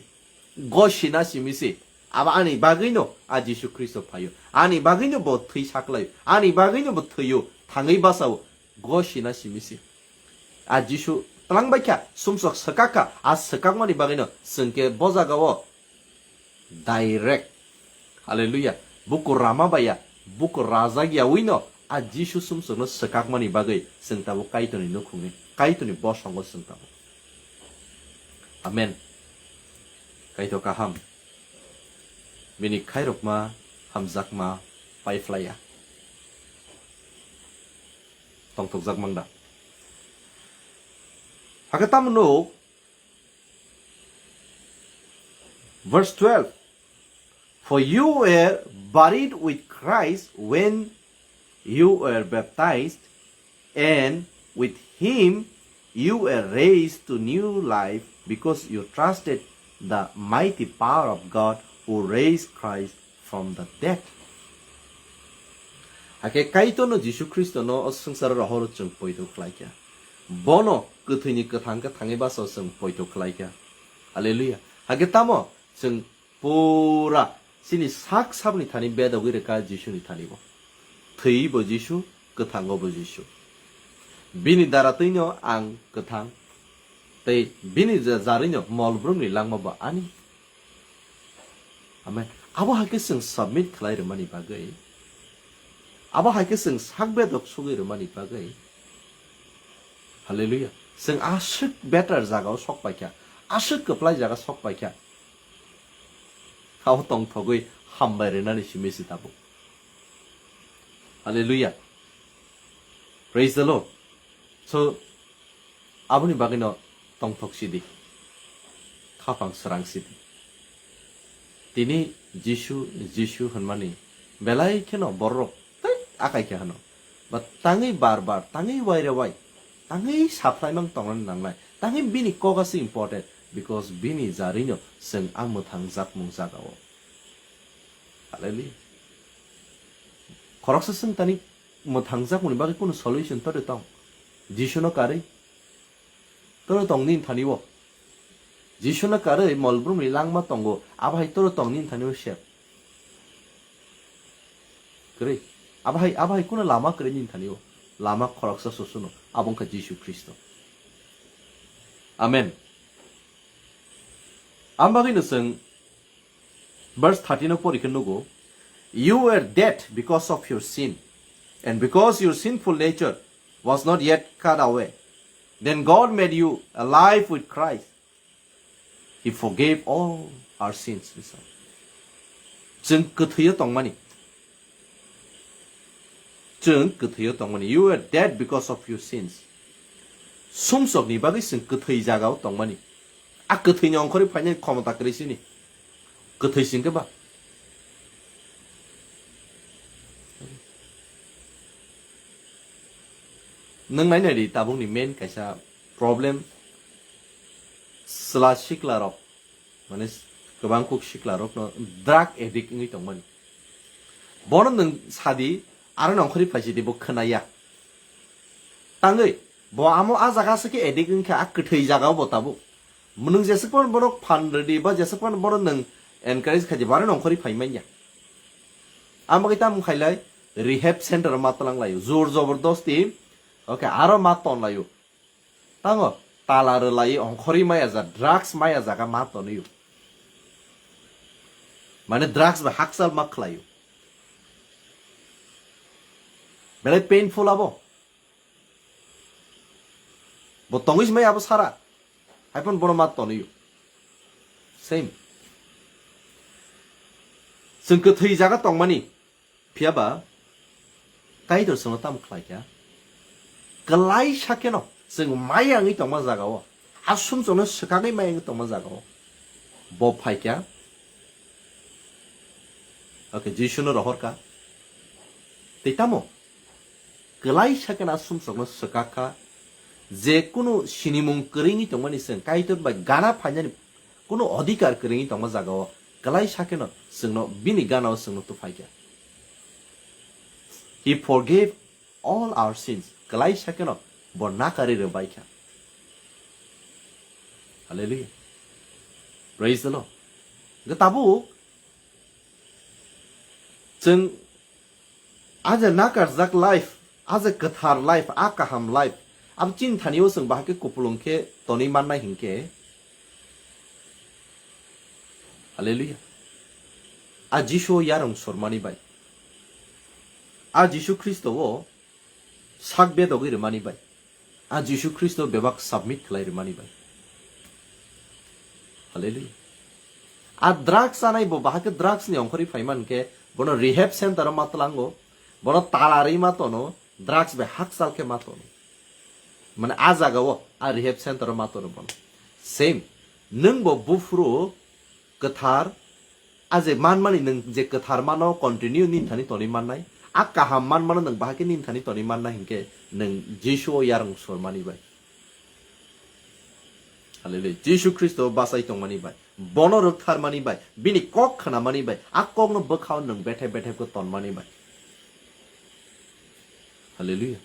Gosina simi se. Abo ani bagwino a Jisu Khristo phaio. Ani bagwino bo thwi saklaio. Ani bagwino bo thwio. Thangwi basao. Gosina simi se. A Jisu twlang bai kha, sumsok swkak kha. A swkakmani bagwino chwng khe bo jagao direct. Hallelujah. Bukur rama baya, bukur rajak yaui no, a Jisu sumsokno swkakmani bagwi chwng tabuk Kaitorni nukhungni, Kaitorni bosongo chwng tabuk. Amen. Kaitor kaham. Bini khairokma, hamjakma, paiphlaiya. Tongthokjak mangda. Hakhe tamo nuk, Verse twelve. For you were buried with Christ when you were baptized, and with him you were raised to new life because you trusted the mighty power of God who raised Christ from the dead. Hakhe Kaitorno Jisu Khristono o swngcharo rohoro chwng poito khlaikha. Bono kwthwini kwthang khe thangwi basa chwng poito khlaikha. Hallelujah. Hakhe tamo chwng pura chini sak sabni thani bedogwi rwkha Jisuni thani bo. Thwiwi bo Jisu, kwthango bo Jisu. Bini dara twino ang kwthang, tei bini ja-, jarwino mol brumni langma bo ani. Amen. Abo hai khe chwng submit khlai rwmani bagwi, abo hai khe chwng sak bedok sugwi rwmani bagwi. Hallelujah. Chwng aswk better jagao sok paikha, aswk kwplai jaga sok paikha. Abo tongthogwi hambai rwnani simi se tabuk. Hallelujah. Praise the Lord. So, aboni bagwino tongthok sidi. Khapang srang sidi. Tini Jisu, Jisu hwnmani belai kheno borok tei akai khe hwno. Ba tangwi bar bar, tangwi waire wai, tangwi saphlaimang tongnani nangnai. Tangwi bini kok aswk important, because bini jarwino chwng a mwthang jakmung jagao. Hallelujah. Khoroksa chwng tani mwthangjakmani bagwi kunu solution tore tong? Jisuno karwi? Toro tong nini thani o. Jisuno karwi mol brumni langma tongo, abo hai toro tong nini thani o sep. Kwrwi. Abo hai, abo hai kunu lama kwrwi nini thani o. Lama khoroksa susuno, abo wngkha Jisu Khristo. Amen. Ang bagwino chwng verse thirteen o pori khe nugo, "You were dead because of your sin, and because your sinful nature was not yet cut away. Then God made you alive with Christ. He forgave all our sins." Listen. Chwng kwthwio tongmani. Chwng kwthwio tongmani. You were dead because of your sins. Sumsokni bagwi chwng kwthwi jagao tongmani. A kwthwini ongkhorwi phainani khomota kwrwi sini. Kwthwi singkhe ba. Nwng nainai di, tabukni main kaisa problem, chwla sikla rok, mane kwbang kuk sikla rokno drug addict wngwi tongmani. Bono nwng sadi, aro nongkhorwi phaisidi, bo khwnaya. Tangwi, bo amo a jaga se khe addict wngkha, a kwthwi jagao bo tabuk. Nwng jeswk phano borok phan rwdi ba jeswk phano borok nwng encourage khaidi, barano ongkhorwi phai manya. Amo khe tamo khailai, rehab center o ma twlang laio, jor jobordosti, okay, aro ma ton laio. Tango, tala rwlai, ongkhorwi maya ja, drugs maya jaga ma tonwi. Mane drugs bai hakchal ma khlaio. Belai painful abo. Bo tongwi se maya abo sara. Haiphano bono ma tonwi. Same. Chwng kwthwi jaga tongmani. Phiya ba Kaitor chwngno tamo khlai kha? Kwlaisa kheno chwng maya wngwi tongma jagao, aswk chwngno swkagwi maya wngwi tongma jagao bo phai kha. Okay, Jisuno rohor kha. Tei tamo? Kwlaisa kheno aswk chwngno swkak kha. Je kunu sinimung kwrwi wngwi tongmani chwng Kaitor bai gana phainani kunu odhikar kwrwi wngwi tongma jagao kwlaisa kheno chwngno bini ganao chwngno tuphai kha. He forgave all our sins. Kwlaisa kheno bo nakarwi rwbai kha. Hallelujah. Praise the Lord. Hwnkhe tabuk chwng a je nakarjak life, a je kwthar life, a kaham life, abo chini thani o chwng bahai khe kupulung khe tonwi mannai hinkhe, Hallelujah. A Jisu o yarung sormani bai, a Jisu Khristo o sak bedogwi rwmani bai, a Jisu Khristo bebak submit khlai rwmani bai. Hallelujah. A drugs chanai bo bahai khe drugs ni ongkhorwi phai man khe bono rehab center o ma tlango, bono tala rwi ma tono, drugs bai hakchal khe ma tono. Mane a jaga o a rehab center o ma tono bono. Same, nwng bo buphuru kwthar, a je manmani nwng je kwthar mano continue nini thani tonwi mannai, a kaham manmano nwng bahai khe nini thani tonwi mannai hinkhe nwng Jisu o yarung sormani bai. Hallelujah. Jisu Khristo bachai tongmani bai, bono rwktharmani bai, bini kok khnamani bai, a kokno bwkhao nwng bethe bethe khe tonmani bai. Hallelujah.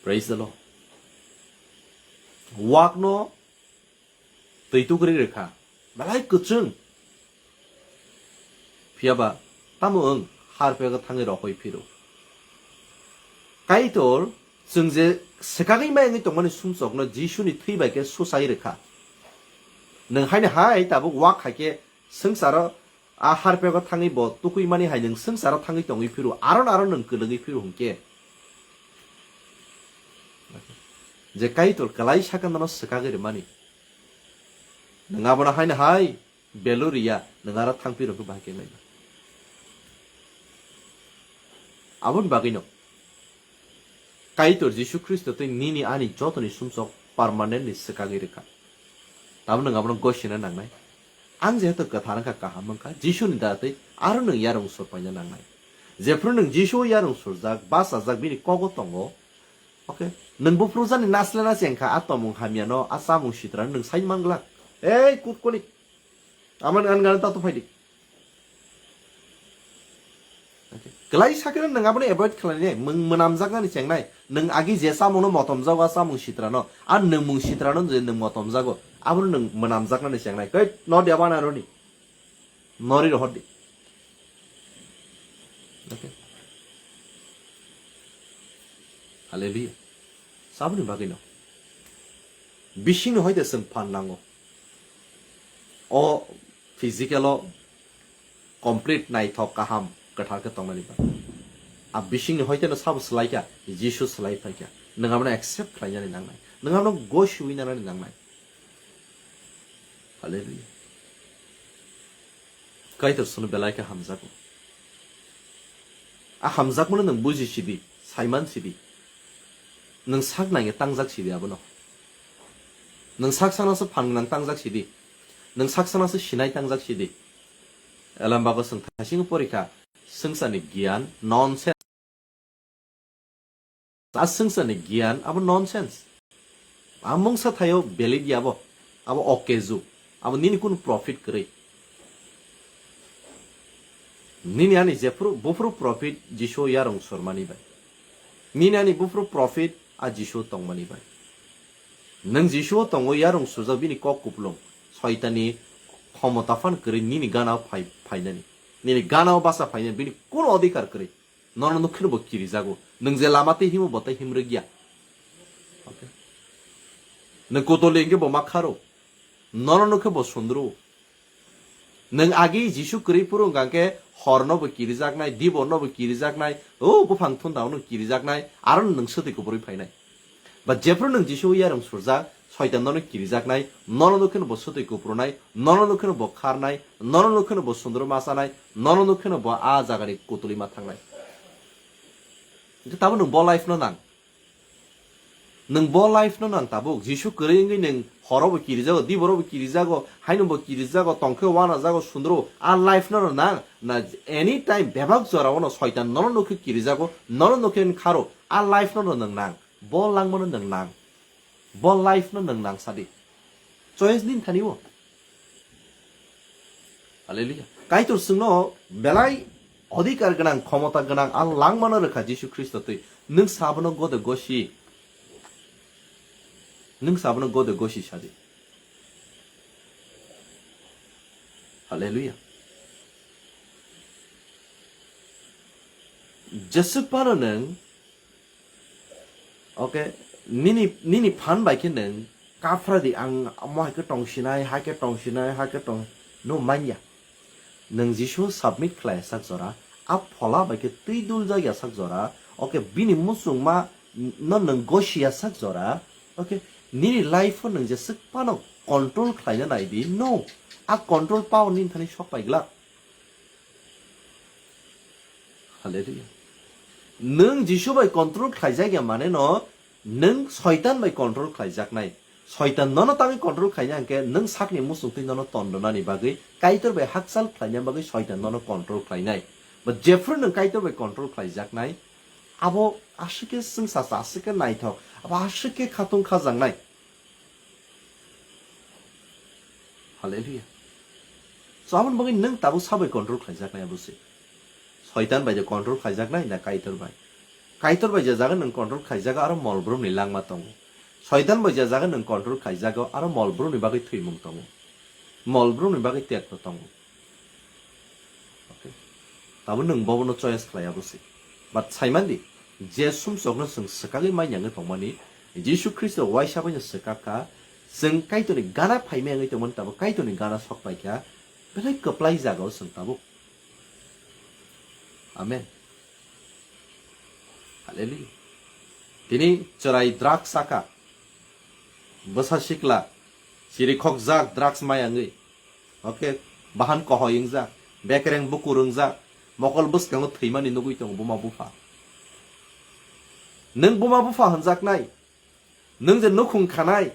Praise the Lord. Wakno twi tukri rwkha, belai kwchwng. Phiya ba tamo wng, harpego thangwi rohoi phiro. Kaitor chwng je swkagwi mai wngwi tongmani sumsokno Jisuni thwi bai khe suchai rwkha. Nwng haino hai tabuk wak hai khe swngcharo a harpego thangwi bo tukui mani hai nwng swngcharo thangwi tongwi phiro, aron aron nwng kwlwgwi phiro hwnkhe, je Kaitor kwlai sakhe nono swkagwi rwmani, nwng abono haino hai value riya, nwng aro thangpi rwkhe bahai khe laina. Aboni bagwino Kaitor Jisu Khristo tei nini ani jotoni sumsok permanently swkagwi rwkha. Tabuk nwng abono gosina nangnai. Ang jehetu kwthar wngkha, kaham wngkha, Jisuni dara tei aro nwng yarung sur paina nangnai. Jephru nwng Jisu o yarung surjak, bachajak, bini kogo tongo, okay, nwng buphuru jani nasle na chengkha, a tongmung hamyano, a chamung sitrano nwng sai manglak. Ei, kutkoni. Amani an gana tato phaidi. Okay. Kwlai sakhe nwng abono avoid khlainai, nwng mwnamjaknani chengnai. Nwng agi je chamungno motomjago, a chamung sitrano, a nwngmung sitrano je nwng motomjago, abono nwng mwnamjaknani chengnai. Koi, no diya bana roni. Nori rohordi. Okay. Hallelujah. Saboni bagwino. Bisingni hoite chwng phan nango. O physical o complete naithok kaham kwthar khe tongnani bagwi. A bisingni hoite no sabo swlai kha, Jisu swlai phai kha. Nwng abono accept khlainani nangnai. Nwng abono gosiwi nanani nangnai. Hallelujah. Kaitor sono belai khe hamjago. A hamjakmano nwng buji sidi, saiman sidi. Nwng sak nangya tangjak sidi abono. Nwng sak sana se phan gwnang tangjak sidi. Nwng sak sana se sinai tangjak sidi. Elambago chwng thasing porikha, swngcharni giyan nonsense. A swngcharni giyan abo nonsense. A mungsa thaio belidi abo, abo okeju, abo nini kunu profit kwrwi. Nini ani jephru buphru profit Jisu yarung surmani bai. Nini ani buphru profit a Jisu tongmani bai. Nwng Jisuo tongo yarung sujak bini kok kupulung. Soitani khomota phan kwrwi nini gana phai-, phainani. Nini gana o basa phainani bini kuno odhikar kwrwi. Nono nukhe bo kirijago. Nwng je lama tei himo bo tei himrwkya. Okay. Nwng kotoli hwnkhe bo ma kharo. Nono nukhe bo sundro. Nwng agi Jisu kwrwi phuru wngkha khe horno bo kirijaknai, diborno bo kirijaknai, o buphang thunda ono kirijaknai, aro nwng swtwi kuphurwi phainai. Ba jephru nwng Jisu yarung surjak, Soitan nono kirijaknai, nono nukhe bo swtwi kuphurunai, nono nukhe bo kharnai, nono nukhe bo sundro ma chanai, nono nukhe bo a jagani kutuli ma thangnai. Hwnkhe tamo nwng bo life no nang. Nwng bo life no nang tabuk. Jisu kwrwi wngwi nwng horo bo kirijago, diboro bo kirijago, haino bo kirijago, tongkhe wanajago, sundro. A life no no nang. Na anytime bebak jora ono Soitan nono nukhe kirijago, nono nukhe kharo. A life no no nwng nang. Bo langmano nwng nang. Bo life no nwng nang sadi. Choice nin thani o. Hallelujah. Kaitor chwngno belai odhikar gwnang, khomota gwnang, ang langmano rwkha Jisu Khristo twi. Nwng sabono gode gosi. Nwng sabono gode gosi sadi. Hallelujah. Jesuk pano nwng, okay, nini, nini phan bai khe nwng kaphradi, ang mo hai khe tongsinai, hai khe tongsinai, hai khe tong, no manya. Nwng Jisu submit khlai sak jora, a phola bai khe twi dul jagya sak jora, okay, bini muchungma no nwng gosia sak jora, okay, nini life o nwng jesuk pano control khlaina nai di, no, a control power nini thani sok pai glak. Hallelujah. Nwng Jisu bai control khlaijak ya mane no, nwng Soitan bai control khlaijaknai. Soitan nono tangwi control khlaina hwnkhe nwng sakni muchungtwi nono tondonani bagwi, Kaitor bai hakchal khlaina bagwi Soitan nono control khlainai. Ba jephru nwng Kaitor bai control khlaijaknai, abo aswk khe chwngsacha, aswk khe naithok, abo aswk khe khatung khajaknai. Hallelujah. So, aboni bagwi nwng tabuk sabai control khlaijaknai abo se. Soitan bai je control khlaijaknai na Kaitor bai? Kaitor bai je jaga nwng control khlaijago aro mol brumni langma tongo. Soitan bai je jaga nwng control khlaijago aro mol brumni bagwi thwimung tongo. Mol brumni bagwi tekto tongo. Okay. Tabuk nwng bobono choice khlai abo se. But saimandi, je sumsokno chwng swkagwi manya wngwi tongmani, Jisu Khristo waisa baino swkak kha, chwng Kaitorni gana phaimaya wngwi tongmani tabuk Kaitorni gana sok pai kha, belai kwplai jagao chwng tabuk. Amen. Hallelujah. Tini chwrai drugs saka, bwsa sikla, chirikhokjak drugs maya wngwi. Okay, bahan kohoi wngjak, bekereng bukur wngjak, mokol bwskango thwimani nugwi tongo buma bupha. Nwng buma bupha hwnjaknai, nwng je nukhung khanai,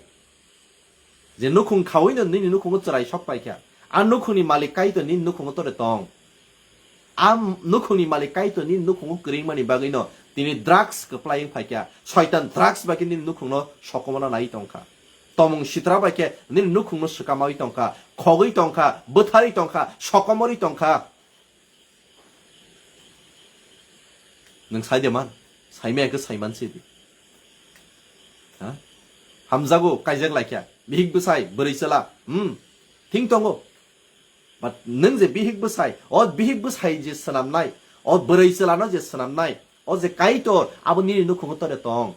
je nukhung khawi no nini nukhungo chwrai sok pai kha, a nukhungni malik Kaitor nini nukhungo tore tong. A nukhungni malik Kaitor nini nukhungo kwrwngmani bagwino tini drugs kwplai wng phaikha. Soitan drugs bai khe nini nukhungno sokomorna nai tongkha. Tomung sitra bai khe nini nukhungno swkamawi tongkha, khogwi tongkha, bwtharwi tongkha, sokomorwi tongkha. Nwng sai de man, saimaya khe saiman se di. Ha? Hamjago kaijak laikha, bihik bwsai, bwrwi chwla, hmm, thing tongo. But nwng je bihik bwsai, o bihik bwsai je swnamnai, o bwrwi chwlano je swnamnai, o je Kaitor, abo nini nukhungo tore tong.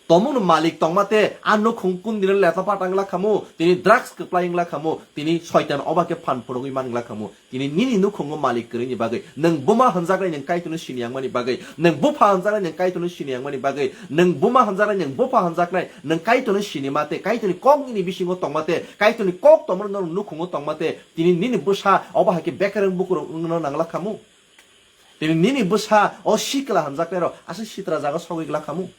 Tomungno malik tongma te, a nukhung kundino leta pata wngla khamu, tini drugs kwplai wngla khamu, tini soitan oba khe phan phunugwi man wngla khamu, tini nini nukhungo malik kwrwini bagwi, nwng buma hwnjaknai nwng Kaitorno sini yangmani bagwi, nwng bupha hwnjaknai nwng Kaitorno sini yangmani bagwi, nwng buma hwnjaknai nwng bupha hwnjaknai, nwng Kaitorno sini ma te, Kaitorni kok nini bisingo tongma te, Kaitorni kok tongmani norok nukhungo tongma te, tini nini bwsa obo hai khe bekereng bukurok wngno nangla khamu. Tini nini bwsa o sikla hwnjaknairok aswk sitra jaga sogwi glak khamu.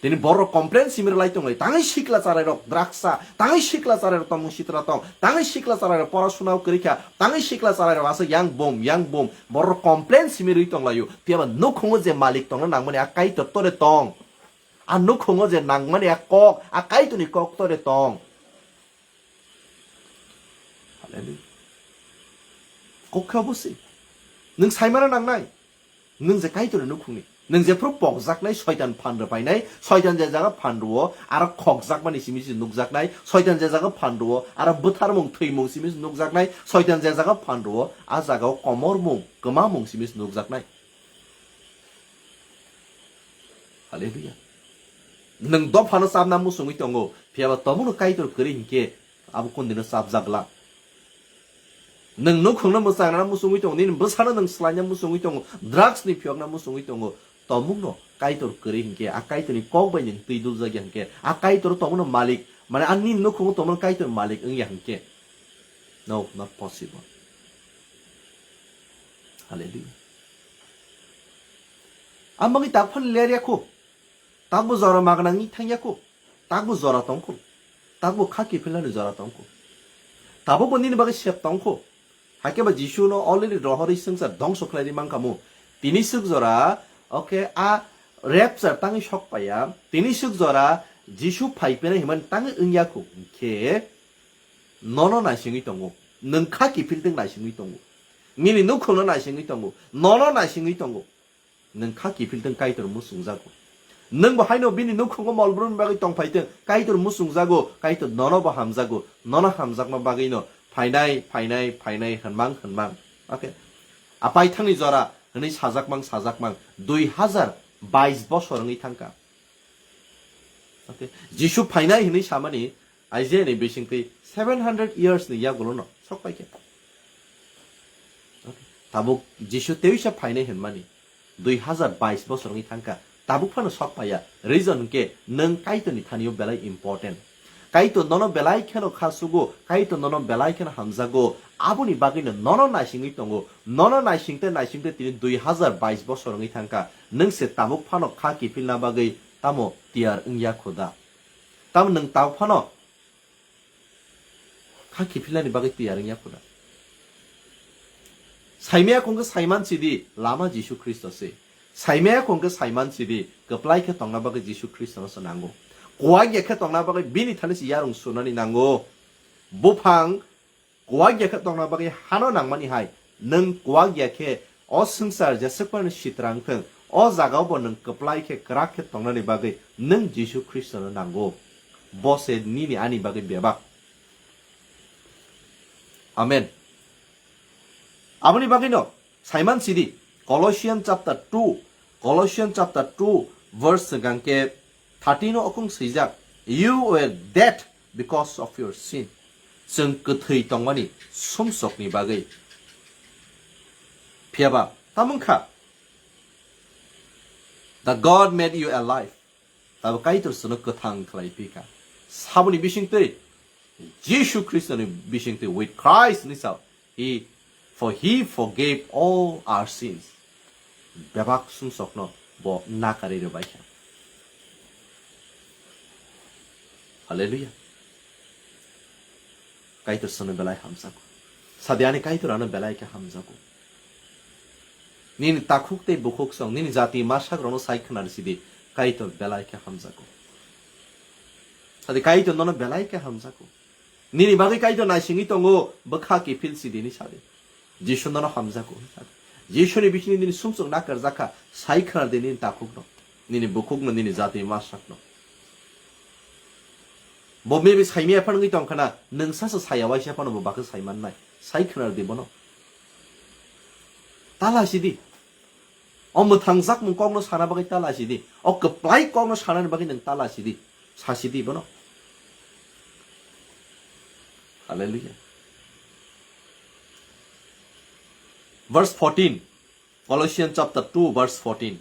Tini borok complain simi rwlai tonglai, tangwi sikla charairok draksa, tangwi sikla charairok tongmung sitra tong, tangwi sikla charairok porasuna kwrwi kha, tangwi sikla charairok aswk yang bum, yang bum, borok complain simi rwi tonglaio. Phiya ba nukhungo je malik tongna nangmani a Kaitor tore tong. A nukhungo je nangmani a kok, a Kaitorni kok tore tong. Hallelujah. Kok khe obo se. Nwng saimano nangnai. Nwng je Kaitorni nukhungni. Nwng jephru pokjaknai, Soitan phan rwbainai, Soitan je jaga phan rwo, aro khokjakmani simi se nukjaknai, Soitan je jaga phan rwo, aro bwtharmung thwimung simi se nukjaknai, Soitan je jaga phan rwo, a jagao komormung, kwmamung simi se nukjaknai. Hallelujah. Nwng dophano chapna muchungwi tongo, phiyaba tomono Kaitor kwrwi hinkhe abo kondino chapjak glak. Nwng nukhungno mwchangrana muchungwi tongo, nini bwsano nwng swlaina muchungwi tongo, drugs ni phiyokna muchungwi tongo, tomungno Kaitor kwrwi hinkhe, a Kaitorni kok bai nwng twi duljak ya hinkhe, a Kaitor tomungno malik, mane a nini nukhungo tomungno Kaitor malik wngya hinkhe. No, not possible. Hallelujah. Ang bagwi tak phano ler ya kho. Takbo jora magna wngwi thang ya kho. Takbo jora tong kho. Takbo kha kiphilnani jora tong kho. Tabukbo nini bagwi sep tong kho. Hakhe ba Jisu no already rohorwi swngchar dongso khlai ri man kha mu. Tini swk jora, okay, a rapture tangwi sok paiya. Tini swk jora Jisu phai phainai himani tangwi wngya kho. Hinkhe nono naisingwi tongo. Nwng kha kiphil thwng naisingwi tongo. Nini nukhungno naisingwi tongo. Nono naisingwi tongo. Nwng kha kiphil thwng Kaitor muchungjago. Nwng bo haino bini nukhungo mol brumni bagwi tongphai thwng Kaitor muchungjago, Kaitor nono bo hamjago, nono hamjakma bagwino phainai, phainai, phainai hwnmang, hwnmang. Okay. Apai thangni jora hwnwi sajakmang, sajakmang, dui hazar bais bosor wngwi thangkha. Okay. Jisu phainai hwnwi samani Isaiah ni bisingtwi seven hundred years ni yagulo no sok paikha. Okay. Tabuk Jisu teisa phainai hwnmani dui hazar bais bosor wngwi thangkha. Tabuk phano sok paiya. Reason hwnkhe nwng Kaitorni thani-o belai important. Kaitor nono belai kheno kha sugo, Kaitor nono belai kheno hamjago. Aboni bagwino nono naisingwi tongo. Nono naisingte naisingte tini dui hazar bais bosor wngwi thangkha. Nwng se tabuk phano kha kiphilna bagwi tamo tiyar wngya kho da? Tamo nwng tabuk phano kha kiphilnani bagwi tiyar wngya kho da? Saimaya kho hwnkhe saiman sidi lama Jisu Khristo se. Saimaya kho hwnkhe saiman sidi kwplai khe tongna bagwi Jisu Khristono se nango. Kuwak ya khe tongna bagwi bini thani se yarung sunani nango. Buphang kuwak ya khe tongna bagwi hano nangmani hai, nwng kuwak ya khe o swngchar jeswk phano sitra wng thwng, o jagao bo nwng kwplai khe kwrak khe tongnani bagwi nwng Jisu Khristono nango. Bo se nini ani bagwi bebak. Amen. Aboni bagwino saiman sidi, Colossians chapter two, Colossians chapter two verse hwnkhe thirteen o okung swijak, "You were dead because of your sin." Chwng kwthwi tongmani sumsokni bagwi. Phiyaba tamung kha, "The God made you alive." Tabo Kaitor chwngno kwthang khlai phi kha. Saboni bisingtwi, Jisu Khristoni bisingtwi, with Christ ni sao, he, for he forgave all our sins. Bebak sumsokno bo nakarwi rwbai kha. Hallelujah. Kaitor chwngno belai hamjago. Sadi ani Kaitor ano belai khe hamjago. Nini takhuk tei bukhuk song, nini jati masak rokno sai khwnari sidi, Kaitor belai khe hamjago. Sadi Kaitor nono belai khe hamjago. Nini bagwi Kaitor naisingwi tongo, bwkha kiphil sidi ni sadi. Jisu nono hamjago. Jisuni bisingni nini sumsok nakarjakha, sai khwnari di nini takhukno, nini bukhukno, nini jati masakno. Bo maybe saimaya phano wngwi tongkha na, nwng sasa saya waisa phano bo bakhe saimannai. Sai khwnari di bono. Tala sidi. O mwthangjakmung kokno sana bagwi tala sidi. O kwplai kokno sanani bagwi nwng tala sidi. Sa sidi bono. Hallelujah. Verse fourteen. Colossians chapter two, verse fourteen.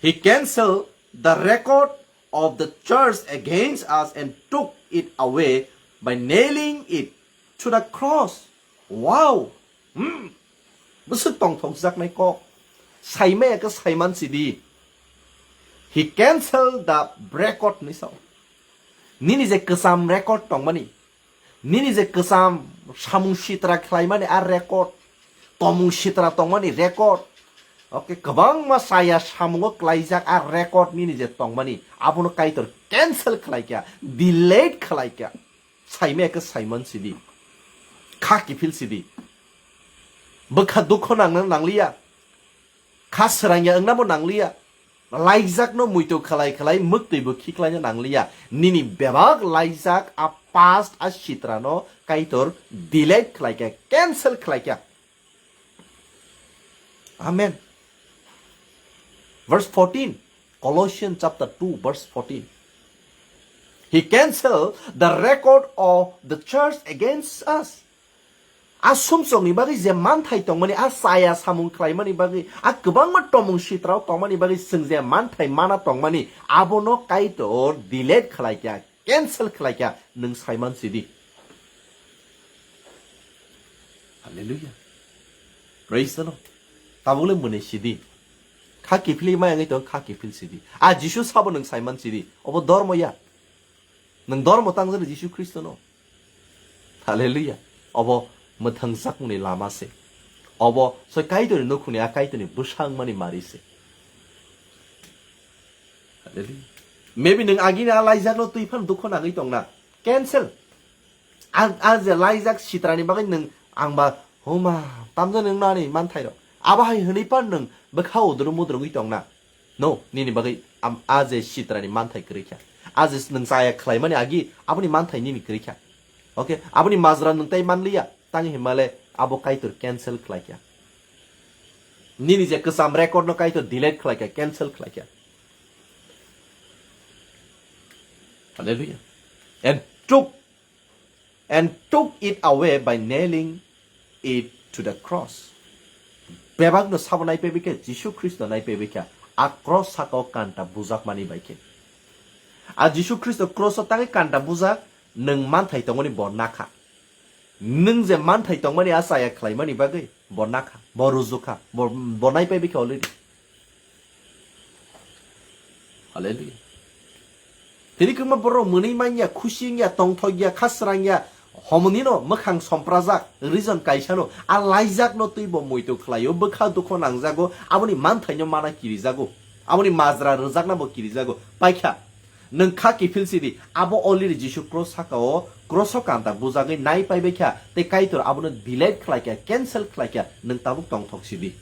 He canceled the record of the charge against us and took it away by nailing it to the cross. Wow! Hmm. Bwswk tongthokjaknai kok. Saimaya khe saiman sidi. He canceled the record ni sao. Nini je kwcham record tongmani, nini je kwcham samung sitra khlaimani a record, tomung sitra tongmani record, okay, kwbangma chaya samungo klaijak a record nini je tongmani, abono Kaitor cancel khlaikha, delete khlaikha. Saimaya khe saiman sidi. Kha kiphil sidi. Bwkha dukho nangna nangliya. Kha srangya wngnabo nangliya. laijakno muitu khlai khlai mwktwi bo khiklaina nangliya. Nini bebak laijak a past a sitrano Kaitor delete khlaikha, cancel khlaikha. Amen. Verse fourteen, Colossians chapter two, verse fourteen. He cancel the record of the church against us. A sumsokni bagwi je manthai tongmani, a chaya samung khlaimani bagwi, a kwbangma tomung sitrao tongmani bagwi chwng je manthai mana tongmani, abono Kaitor delete khlaikha, cancel khlaikha, nwng saiman sidi. Hallelujah. Praise the Lord. Tabukle mwnwi sidi. Kha kiphilwi mayangwi tong, kha kiphil sidi. A Jisu sabo nwng saiman sidi. Obo dormo ya. Nwng dormo tangjani Jisu Khristono. Hallelujah. Obo mwthangjakmani lama se. Obo soi Kaitorni nukhungni a Kaitorni bwsangmani mari se. Hallelujah. Maybe nwng agini a laijakno twi phano dukho nangwi tongna. Cancel. A, a je laijak sitrani bagwi nwng ang ba huma tamjani nwng nani manthai rok. Abo hai hwnwi pan nwng bwkha udru mudrungwi tongna. No, nini bagwi am, a je sitrani manthai kwrwi kha. A je nwng chaya khlaimani agi aboni manthai nini kwrwi kha. Okay, aboni majra nwng tai manliya, tang himale abo Kaitor cancel khlai kha. Nini je kwcham record no Kaitor delete khlai kha, cancel khlai kha. Hallelujah. And took, and took it away by nailing it to the cross. Bebak no sabo nai pebikhe, Jisu Khristo nai pebikhe, a cross saka o kanta bujak mani bai khe. A Jisu Khristo cross o tangwi kanta bujak, nwng manthai tongmani bo nakha. Nwng je manthai tongmani a chaya khlaimani bagwi bo nakha, bo rujukha, bo, bo nai pebikhe already. Hallelujah. Tini kwbangma borok mwnwi manya, khusi wngya, tongthok ya, kha srang ya, homoni no mwkhang somprajak, reason kaisa no, a laijak no twi bo muitu khlaio, bwkha dukho nangjago, aboni manthai no mana kirijago, aboni majra rwjakna bo kirijago, paikha. Nwng kha kiphil sidi, abo already Jisu cross saka o, cross o kanta bujagwi nai paibai kha, tei Kaitor abono delete khlai kha, cancel khlai kha, nwng tabuk tongthok sidi.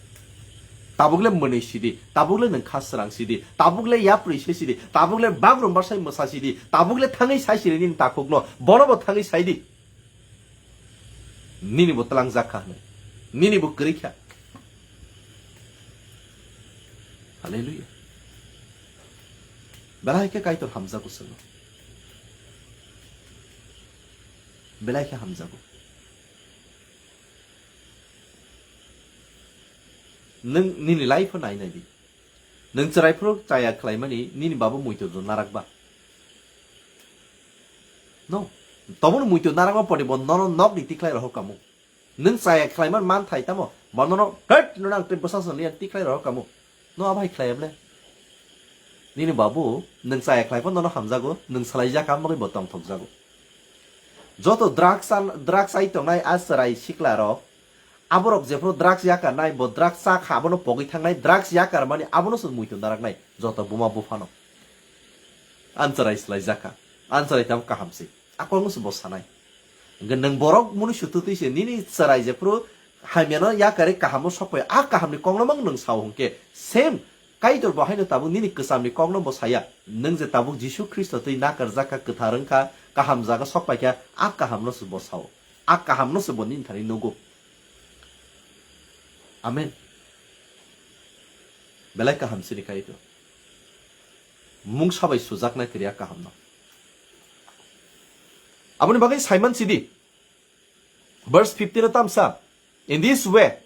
Tabuk le mwnwi sidi, tabuk le nwng kha srang sidi, tabuk le yapri se sidi, tabuk le bagrum barsai mwsa sidi, tabuk le thangwi sai sidi nini takhukno, bono bo thangwi sai di. Nini bo tlangjak kha hwnwi. Nini bo kwrwi kha. Hallelujah. Belai khe Kaitor hamjago chwngno. Belai khe hamjago. Nwng nini life-o nai nai di. Nwng chwrai phuru chaya khlaimani nini babu muitu do narak ba? No. Tobono muitu narakma pore bo nono nokni tikhlai rohor kamo. Nwng chaya khlaiman manthai tamo? Bo nono, "Ket, nono ang tei bwsa swngliya," tikhlai rohor kamo. No abo hai khlai able? Nini babu, nwng chaya khlai phano nono hamjago, nwng salai jak, amo bo tongthok jago. Joto drugs an, drugs ai tongnai a chwrai sikla rok, aborok jephru drugs yakar nai, bo drugs cha kha, abono pogwi thangnai, drugs yakar mani abono se muitu naraknai, joto buma buphano. An chwrai slai jak kha, an chwrai tamo kaham se. A kokno se bo sanai. Hwnkhe nwng borok mwnwi sututwi se nini chwrai jephru hamyano yakarwi kahamno sokphai, a kahamni kokno mang nwng sao hwnkhe, same Kaitor bo haino tabuk nini kwchamni kokno bo saya. Nwng je tabuk Jisu Khristo twi nakarjak kha, kwthar wng kha, kaham jaga sokpai kha, a kahamno se bo sao. A kahamno se bo nini thani nugo. Amen. Belai kaham sini Kaitor. Mungsa bai sujaknai kwrwi a kahamno. Aboni bagwi saiman sidi. Verse fifteen o tamsa, "In this way,"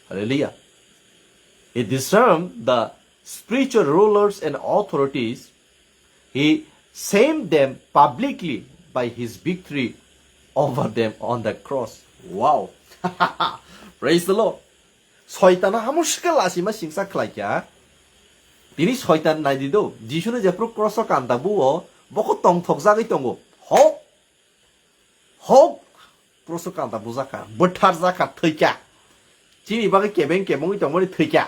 hallelujah, "he disarmed the spiritual rulers and authorities. He shamed them publicly by his victory over them on the cross." Wow. Praise the Lord. Soitano hamuske lasima singsa khlaikha. Tini soitan naidi do, Jisuni jephru kroso kanta buo, bokho tongthok jagwi tongo. Hok, hok, kroso kanta bujakha, bwthar jakha, thwikha. Chini bagwi kebeng kebengwi tongmani thwikha.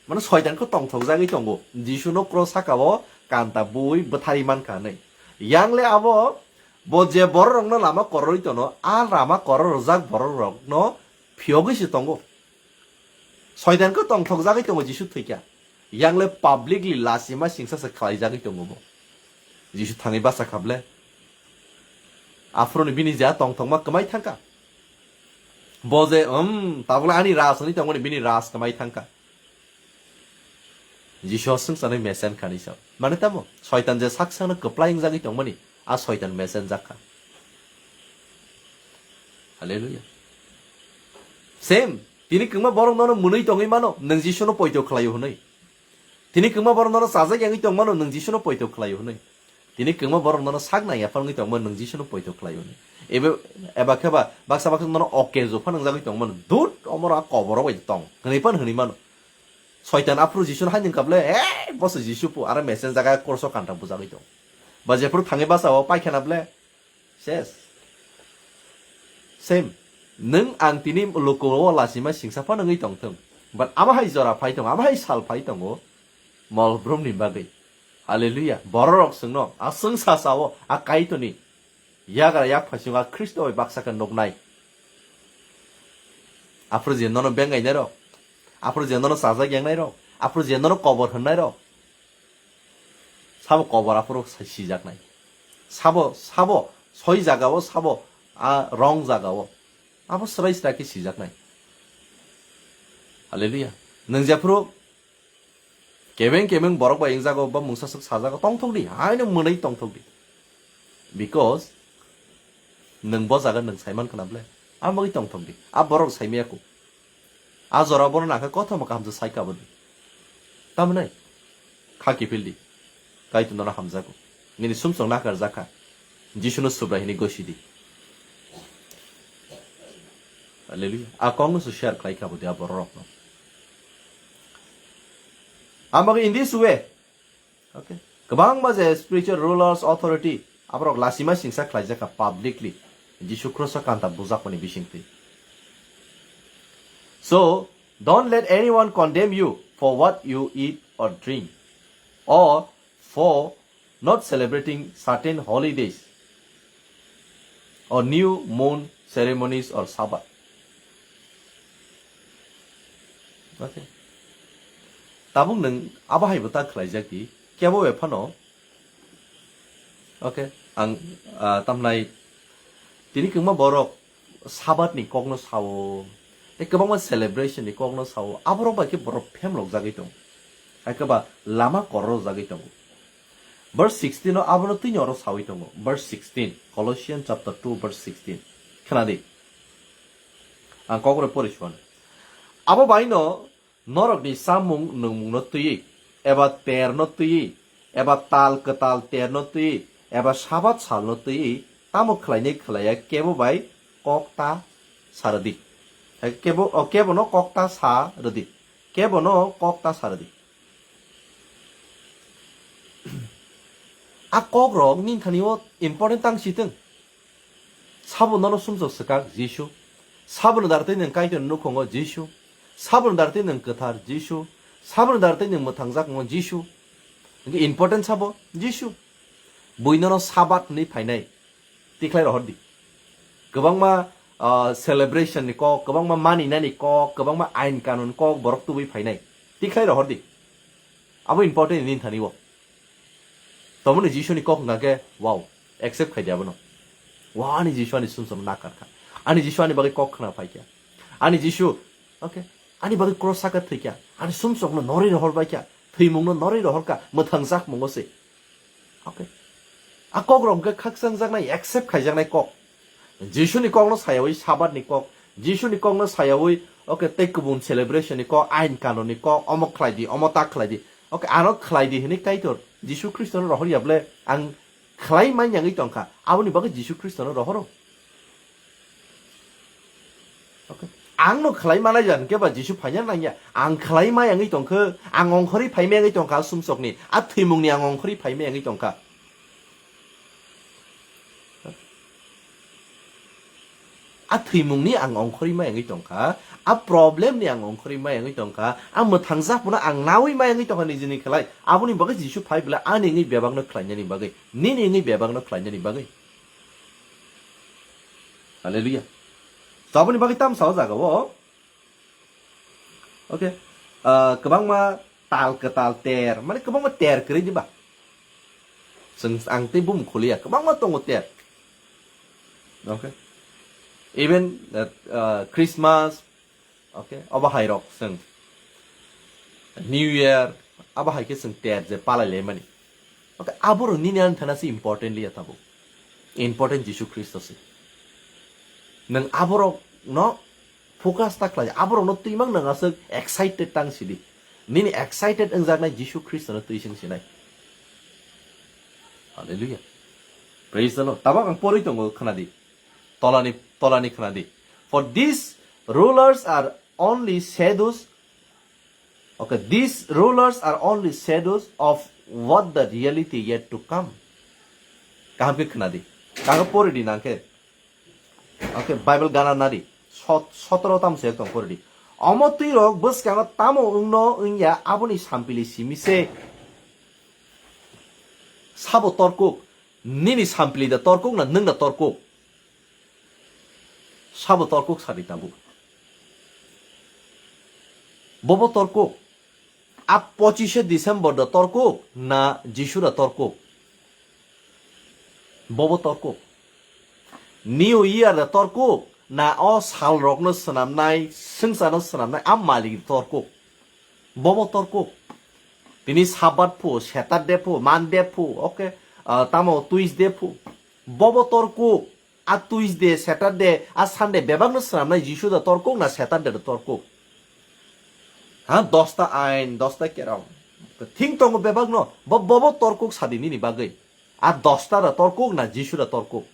Mane soitan kho tongthok jagwi tongo. Jisuno kros sakao kanta bui bwthari mankha hinwi. Yangle abo bo je bororokno lama kororwi tono, a lama kororjak bororokno phiyogwi se tongo. Soitan khe tongthok jagwi tongo Jisu thwikha. Yangle publicly lasima singsa se khlai jagwi tongo bo. Jisu thangwi basa kha ble. Aphuru ni bini ja tongthokma kwmai thangkha. Bo je, um, tabukle ani ras hwnwi tongmani bini ras kwmai thangkha. Jisu swngcharni mesen khani sa. Mane tamo, soitan je sak sakno kwplai wngjagwi tongmani, a soitan mesen jakha. Hallelujah. Same, tini kwbangma borok nono mwnwi tongwi mano, nwng Jisuno poito khlaio hwnwi. Tini kwbangma borok nono chajak yangwi tongmano, nwng Jisuno poito khlaio hwnwi. Tini kwbangma borok nono sak naiya phangwi tongmano, nwng Jisuno poito khlaio hwnwi. Ebe, eba khe ba, baksa baksa nono oke jo phano wngjagwi tongmano, dut, omoro a koboro bai tong, hwnwi phano hwnwi mano. Soitan aphuru Jisuno hai nwng kha ble, "Eh, bo se Jisu pu, aro mesen jaga korso kanta bujagwi tong." Ba jephuru thangwi basa o paikhana ble, ses. Same. Nwng ang tini luku o lasima singsa phano wngwi tongthung. But abo hai jora phai tongo, abo hai sal phai tongo, mol brumni bagwi. Hallelujah. Bororok chwngno, a chwngsa sao, a Kaitorni yagra yak phasingo a Khristo bai baksa khe nuknai. Aphuru je nono bengainairok, aphuru je nono chajak yangnairok, aphuru je nono kobor hwnnairok, sabo kobor aphuru sa-, sijaknai. Sabo, sabo soi jagao, sabo a wrong jagao. Abo swrai swrai khe sijaknai. Hallelujah. Nwng jephuru kebeng kebeng borok bai wngjago ba mungsa swk sajago, tongthok di, haino mwnwi tongthok di. Because nwng bo jaga nwng saiman khna ble, a bagwi tongthok di. A borok saimaya ku. A jora bono nangkhe kothoma kaham se sai kabo di. Tamni kha kiphil di. Kaitor nono hamjago. Nini sumsok nakar jakha. Jisuno Subrai hini gosi di. Hallelujah. A kongno se share khlai kha bo di a bororokno. Amagwi in this way, okay, kwbangma je spiritual rulers, authority, aborok lasima singsa khlaijak kha publicly Jisu Khristo kanta bujakmani bisingtwi. So, don't let anyone condemn you for what you eat or drink, or for not celebrating certain holidays, or new moon ceremonies or Sabbath. Okay. Tabuk nwng abo hai bo ta khlaijak di, kebo bai phano. Okay, ang, ah, tamnai tini kwbangma borok Sabbath ni kokno sao, tei kwbangma celebration ni kokno sao, aborok bai khe borok phemlok jagwi tongo, hai khe ba lama kororok jagwi tongo. Verse sixteen o abono twi oro sawi tongo. Verse sixteen, Colossians chapter two, verse sixteen. Khna di. Ang kok bai pori suan. Abo bai no norokni chamung nungmungno twi, eba terno twi, eba tal kwtal terno twi, eba Sabat salno twi, tamo khlainai khlaiya kebo bai kok ta sa rwdi. Kebo, o kebo no kok ta sa rwdi. Kebo no kok ta sa rwdi. A kok rok nini thani o important tang si tong. Sabo nono sumsok swkak Jisu. Saboni dartwi nwng Kaitorni nukhungo Jisu. Saboni dartwi nwng kwthar Jisu. Saboni dartwi nwng mwthangjakmung Jisu. Hwnkhe important sabo Jisu. Bui nono Sabat hwnwi phainai. Tikhlai rohor di. Kwbangma, ah, celebration ni kok, kwbangma maninani kok, kwbangma ain kanun kok borok tubui phainai. Tikhlai rohor di. Abo important nini thani o. Tomoni Jisuni kok hwnkha khe, wow, accept khai di abono. Wow, ani Jisu ani sumsok nakar kha. Ani Jisu ani bagwi kok khna phai kha. Ani Jisu, okay, ani bagwi cross saka thwi kha. Ani sumsokno norwi rohor bai kha. Thwimungno norwi rohor kha. Mwthangjakmungo se. Okay. A kok rok hwnkhe khakchangjaknai, accept khaijaknai kok. Jisuni kokno sayawi Sabat ni kok, Jisuni kokno sayawi, okay, tei kubun celebration ni kok, ain kanun ni kok, omo khlai di, omo ta khlai di. Okay, ano khlai di hwnwi Kaitor Jisu Khristono rohor ya ble, ang khlai man yangwi tongkha, aboni bagwi Jisu Khristono rohoro. Okay. Ang no khlai manai jan khe ba Jisu phaina nangya. Ang khlai ma yangwi tongkha, ang ongkhorwi phai ma yangwi tongkha sumsokni. A thwimungni ang ongkhorwi phai ma yangwi tongkha. A thwimungni ang ongkhorwi ma yangwi tongkha, a problem ni ang ongkhorwi ma yangwi tongkha, a mwthangjak phano ang nawi ma yangwi tongkha nijini khlai. Aboni bagwi Jisu phai bwle ani wngwi bebakno khlainani bagwi, nini wngwi bebakno khlainani bagwi. Hallelujah. Taboni bagwi tamsa o jaga o Okay. Ah, kwbangma tal kwtal ter, mane kwbangma ter kwrwi diba. Chwng ang tei bumung khuliya, kwbangma tongo ter. Okay. Even, uh, uh, Christmas, okay, obo hai rok chwng New Year, abo hai khe chwng ter je palai lai mani. Okay, aborok nini ani thana se important liya tabuk. Important Jisu Khristo se. Nwng aborok no focus ta khlai, aborok no twimang nwng aswk excited tang sidi. Nini excited wngjaknai Jisu Khristo no twi chwng sinai. Hallelujah. Praise the Lord. Tabuk ang porwi tongo, khwnadi. Tolani, tolani khwnadi. For these rulers are only shadows. Okay, these rulers are only shadows of what the reality yet to come. Kaham khe khwnadi. Kago poridi nangkhe. Okay, Bible gana nadi. Sot-, sotoro tam se tong poridi. Omo twirok bwskango tamo wngno wngya aboni sampili simi se. Sabo torkuk. Nini sampili da torkuk na nwng da torkuk? Sabo torkuk sadi tabuk. Bobo torkuk. A pochishe December da torkuk na Jisu da torkuk? Bobo torkuk. New Year da torkuk na o sal rokno swnamnai, swngcharno swnamnai a malik da torkuk? Bobo torkuk. Tini Sabbath phu, Saturday phu, Monday phu, okay, ah, tamo Tuesday phu. Bobo torkuk. A Tuesday, Saturday, a Sunday bebakno swnamnai Jisu da torkuk na Saturday da torkuk? Ha, dosta ain, dosta kerom. Thing tongo bebakno, bo, bobo torkuk sadi nini bagwi. A dosta da torkuk na Jisu da torkuk?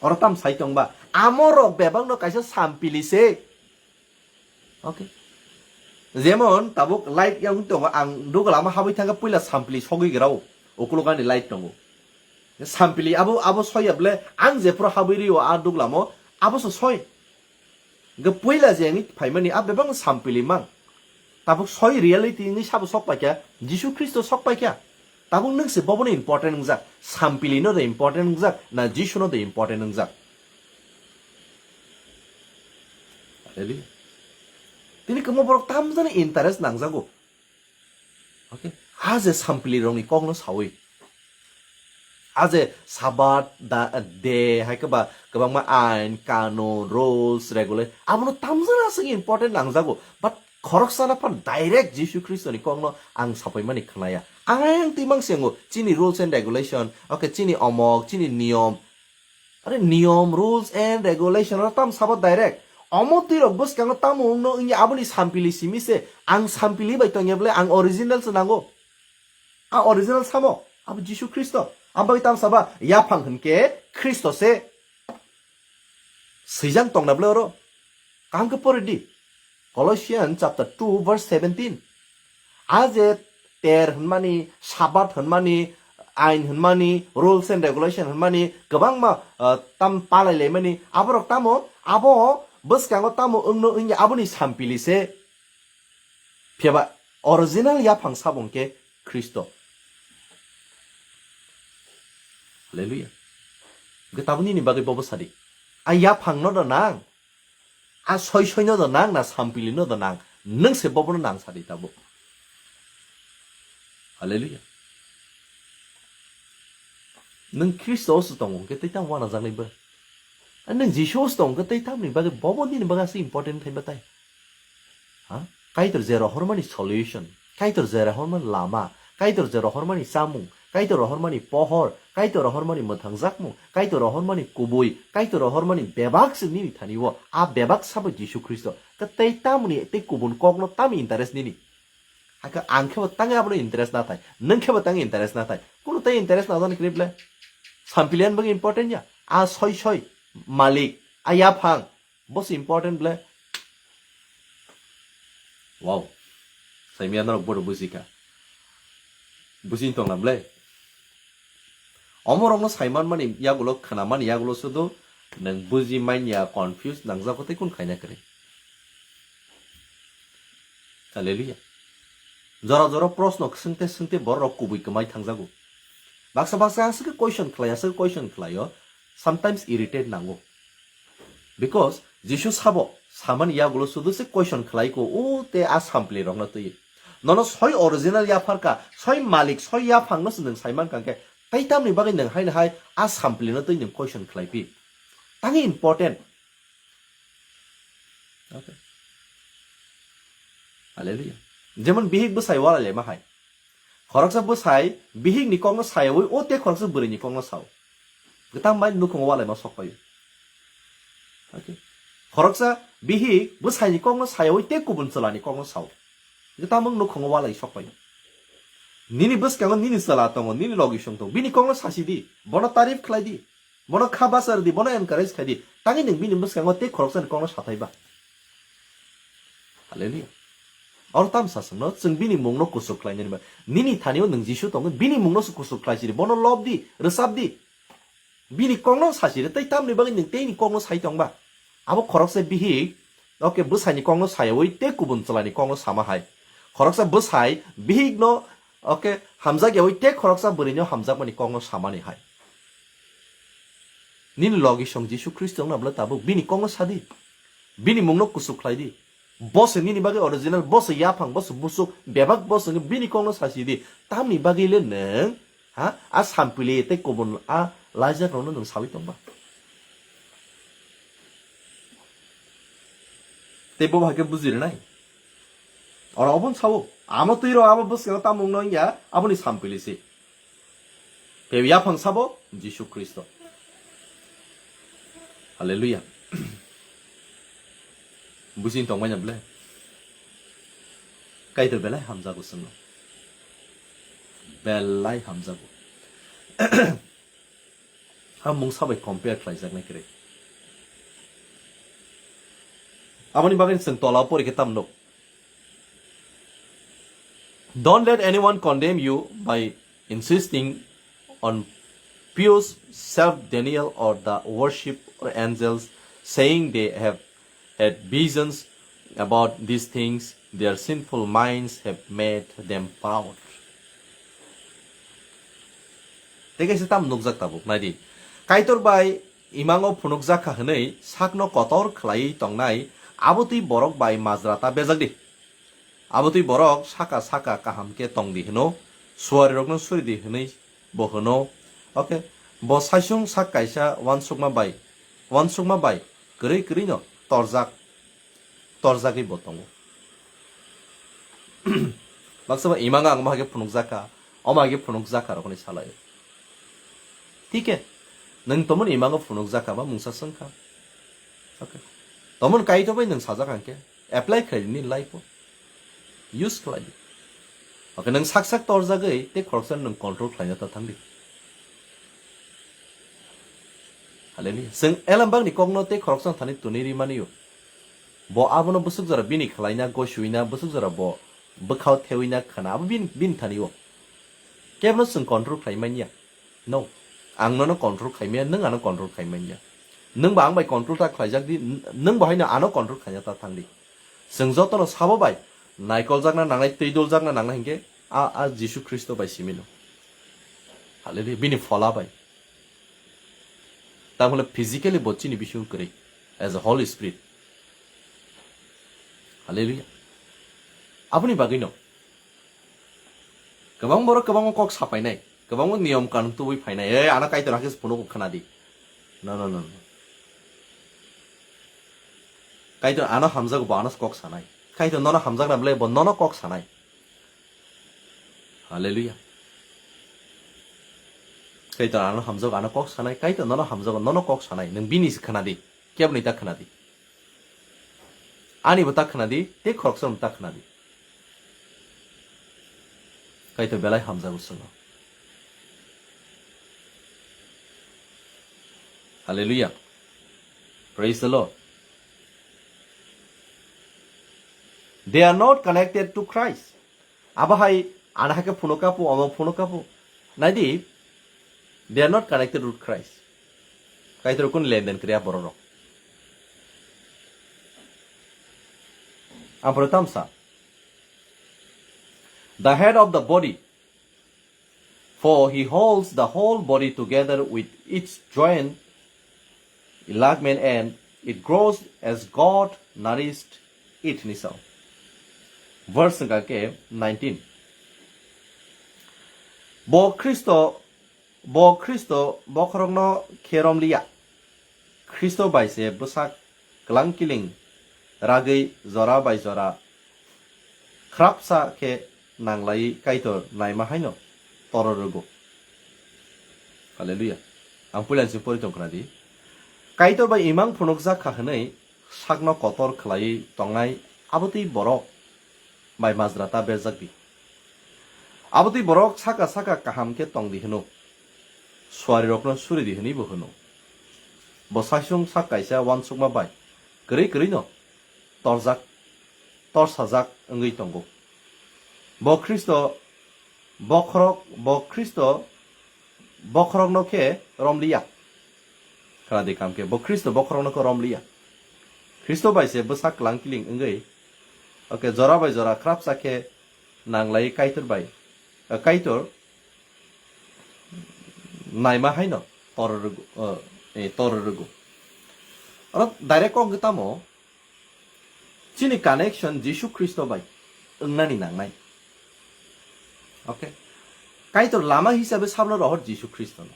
Oro tam sai tongba. Amorok bebakno kaisa sampili se. Okay. Jemon tabuk light yang tongo, ang dugla ma habwi thangkha, puila sampili sogwi grao. Ukulok ani light tongo. Sampili abo, abo soya ble, ang je phuru habwi rio a duglamo, abo so soi. Ge puila je ani phaimani a bebang sampili mang. Tabuk soi reality ni sabo sok paikha, Jisu Khristo sok paikha. Tabuk nwng se bobono important wngjak, sampili no de important wngjak, na Jisu no de important wngjak? Hallelujah. Tini kwbangma borok tamjani interest nangjago. Okay? A je sampili rokni kokno sawi. A je Sabbath da, de, hai khe ba kwbangma ain, kanun, rules, regulation, abono tamjani aswk important nangjago. But khoroksano phan direct Jisu Khristoni kokno ang sapaimani khnaya. Ang ayang twi mang se wngo, chini rules and regulation, okay, chini omok, chini niyom, Are niyom, rules and regulation oro tam sabo direct. Omo twi rok bwskango tamo wngno wngya aboni sampili simi se, ang sampili bai tongya bwle ang original se nango. A original samo, abo Jisu Khristo. Aboni tam saba yaphang hwnkhe Khristo se. Swijang tongna bwle oro. Kaham khe pori di. Colossians chapter two verse seventeen. A je ter hwnmani, Sabbath hwnmani, ain hwnmani, rules and regulation hwnmani, kwbangma, ah, tam palai laimani, aborok tamo, abo bwskango tamo wngno wngya aboni sampili se. Phiya ba original yaphang sabo hwnkhe Khristo. Hallelujah. Hwnkhe tabuk nini bagwi bobo sadi. A yaphangno da nang. A soi soino da nang na sampilino da nang, nwng se bobono nang sadi tabuk. Hallelujah. Nwng Khristo o se tongo hwnkhe tei tamo uanajaknai bo? A nwng Jisu o se tongo hwnkhe tei tamoni bagwi bobo nini bagwi aswk important thaiba tai? Ha? Kaitor je rohormani solution, Kaitor je rohormani lama, Kaitor je rohormani chamung, Kaitor rohormani pohor, Kaitor rohormani mwthangjakmung, Kaitor rohormani kubui, Kaitor rohormani bebak se nini thani o, a bebak sabo Jisu Khristo. Khe tei tamoni tei kubun kokno tamo interest nini? Hakhe ang khebo tangwi abono interest nathai, nwng khebo tangwi interest nathai. Kunu tei interest najani kwrwi ble? Sampilian bagwi important ya? A soi soi, malik, a yaphang, Boss important ble. Wow. Saimya norok bodo bujikha. Bujin tongna ble. Omorokno saiman mani yagulo khna mani yagulo sudo nwng buji manya confuse nangjago tei kun khaina kwrwi. Hallelujah. Jora jora prosno swngte swngte borok kubui kwmai thangjago. Baksa baksa aswk question khlai aswk question khlaio. Sometimes irritate nango. Because Jisu sabo, Samani yagulo sudu se question khlai ko, o te a sampli rokno twi. Nono soi original yapharka, soi malik, soi yaphangno se nwng saiman kangkhe, tei tamni bagwi nwng haino hai a sampli no twi nwng question khlai phi? Tangwi important. Okay. Hallelujah. Jemon bihik bwsai walai le ma hai. Khoroksa bwsai bihik ni kokno sayawi o te khoroksa bwrwi ni kokno sao. Gwtang bai nukhungo walai ma sok paio. Okay. Khoroksa bihik bwsai ni kokno sayawi te kubun chwla ni kokno sao. Gwtang nukhungo walai sok paio. Nini bwskango nini chwla tongo, nini logi song tongo. Bini kokno sasi di. Bono tarif khlai di. Bono kha bachar di, bono encourage khai di. Tangwi nwng bini bwskango tei khoroksani kokno sathai ba. Hallelujah. Oro tam sasongno chwng bini mungno kuchuk khlainani ba. Nini thanio nwng Jisu tongwi bini mungno se kuchuk khlai sidi. Bono lob di, rwchap di. Bini kokno sasidi tei tamni bagwi nwng teini kokno sai tong ba. Abo khoroksa bihik, oke, bwsaini kokno sayawi tei kubun chwlani kokno sama hai. Khoroksa bwsai bihikno, oke, hamjak yawi tei khoroksa bwrwino hamjakmani kokno samani hai. Nini logi song Jisu Khristo wngna bwle tabuk bini kokno sadi. Bini mungno kuchuk khlai di. Bo se nini bagwi original, bo se yaphang, bo se busuk, bebak bo se bini kokno sasi di. Tamni bagwi le nwng, ha, a sampili tei kubun a laijak rokno nwng sawi tong ba? Tei bo hai khe buji rwnai. Oro obon sao, amo twi rok abo bwskango tamung no wngya, aboni sampili se. Tei yaphang sabo Jisu Khristo. Hallelujah. Buji tongmani bwle. Kaitor belai hamjago chwngno. Belai hamjago. Ha mungsa bai compare khlaijaknai kwrwi. Aboni bagwi chwng tola pori khe tam nuk. Don't let anyone condemn you by insisting on pious self-denial or the worship or angels, saying they have had visions about these things, their sinful minds have made them proud. Tei kaisa tam nukjak tabuk, naidi. Kaitor bai imango phunukjak kha hwnwi sakno kotor khlaiwi tongnai, abotwi borok bai majra ta bejak di. Abotwi borok saka saka kaham khe tong di hwno, suarirokno suri di hwnwi bo hwno. Okay, bo saisung sak kaisa uansukma bai, uansukma bai kwrwi kwrwino torjak, torjagwi bo tongo. Baksa ba imang ang ma hai khe phunukjak kha, omo hai khe phunukjak kha rokni salai. Thik khe, nwng tomon imango phunukjak kha ba mungsa swng kha. Okay. Tomon Kaitor bai nwng sajak hang khe, apply khlai di nini life o. Use khlai di. Okay, nwng sak sak torjagwi tei khoroksa nwng control khlaina ta thang di. Hallelujah. Chwng elembakni kokno tei khoroksa thani tuni ri mani o. Bo abono bwswk jora bini khlaina, gosuina, bwswk jora bo bwkhao thewina khana, abo bini, bini thani o. Kebono chwng control khlai manya. No. Ang nono control khlai manya, nwng ano control khlai manya. Nwng bo ang bai control ta khlaijak di, n-, nwng bo haino ano control khlaina ta thang di. Chwng jotono sabo bai naikoljakna nangnai, twi doljakna nangnai hinkhe a, a Jisu Khristo bai simi no. Hallelujah. Bini phola bai. Tamole physically bo chini bisingo kwrwi as a Holy Spirit. Hallelujah. Aboni bagwino kwbang borok kwbangma kok sapainai, kwbangma niyom kanun tubui phainai, "Ei, ano Kaitor hakhe phunukgo khna di." No, no, no, no. Kaitor ano hamjago, bo ano kok sanai. Kaitor nono hamjakna bwle bo nono kok sanai. Hallelujah. Kaitor ano hamjago, ano kok sanai. Kaitor nono hamjago, nono kok sanai. Nwng bini se khna di. Keboni ta khna di. Ani bo ta khna di, tei khoroksa bo ta khna di. Kaitor belai hamjago chwngno. Hallelujah. Praise the Lord. They are not connected to Christ. Abo hai, ano hai khe phunuka phu, omo phunuka phu. Naidi, they are not connected with Christ. Kaitor kun lenden kriya bororok. Ampore tamsa. The head of the body, for he holds the whole body together with its joint, ligament and It grows as God nourished it, hinwi sao. Verse hwnkha khe nineteen. Bo Khristo, bo Khristo bokhorokno khe romliya. Khristo bai se bwsak kwlang kiling ragwi jora bai jora khrapsa khe nanglaiwi Kaitor naima haino toro rwgo. Hallelujah. Ang puila sing pori tong khna di. Kaitor bai imang phunukjak kha hwnwi sakno kotor khlaiwi tongnai abotwi borok bai majra ta berjak di. Abotwi borok saka saka kaham khe tong di hwno, suarirokno suri di hwnwi bo hwno. Bo saisung sak kaisa uansukma bai kwrwi kwrwino torjak, torsajak wngwi tongo. Bo Khristo bokhorok, bo Khristo bokhorokno khe romliya. Khna di kam khe, bo Khristo bokhorokno khe romliya. Khristo bai se bwsak kwlang kiling wngwi, okay, jora bai jora khrapsa khe nanglai Kaitor bai, eh, Kaitor naima haino tor rwgo, eh, eh, tor rwgo. Oro direct kok gwi tamo, chini connection Jisu Khristo bai wngnani nangnai. Okay. Kaitor lama hisabe sabno rohor Jisu Khristono.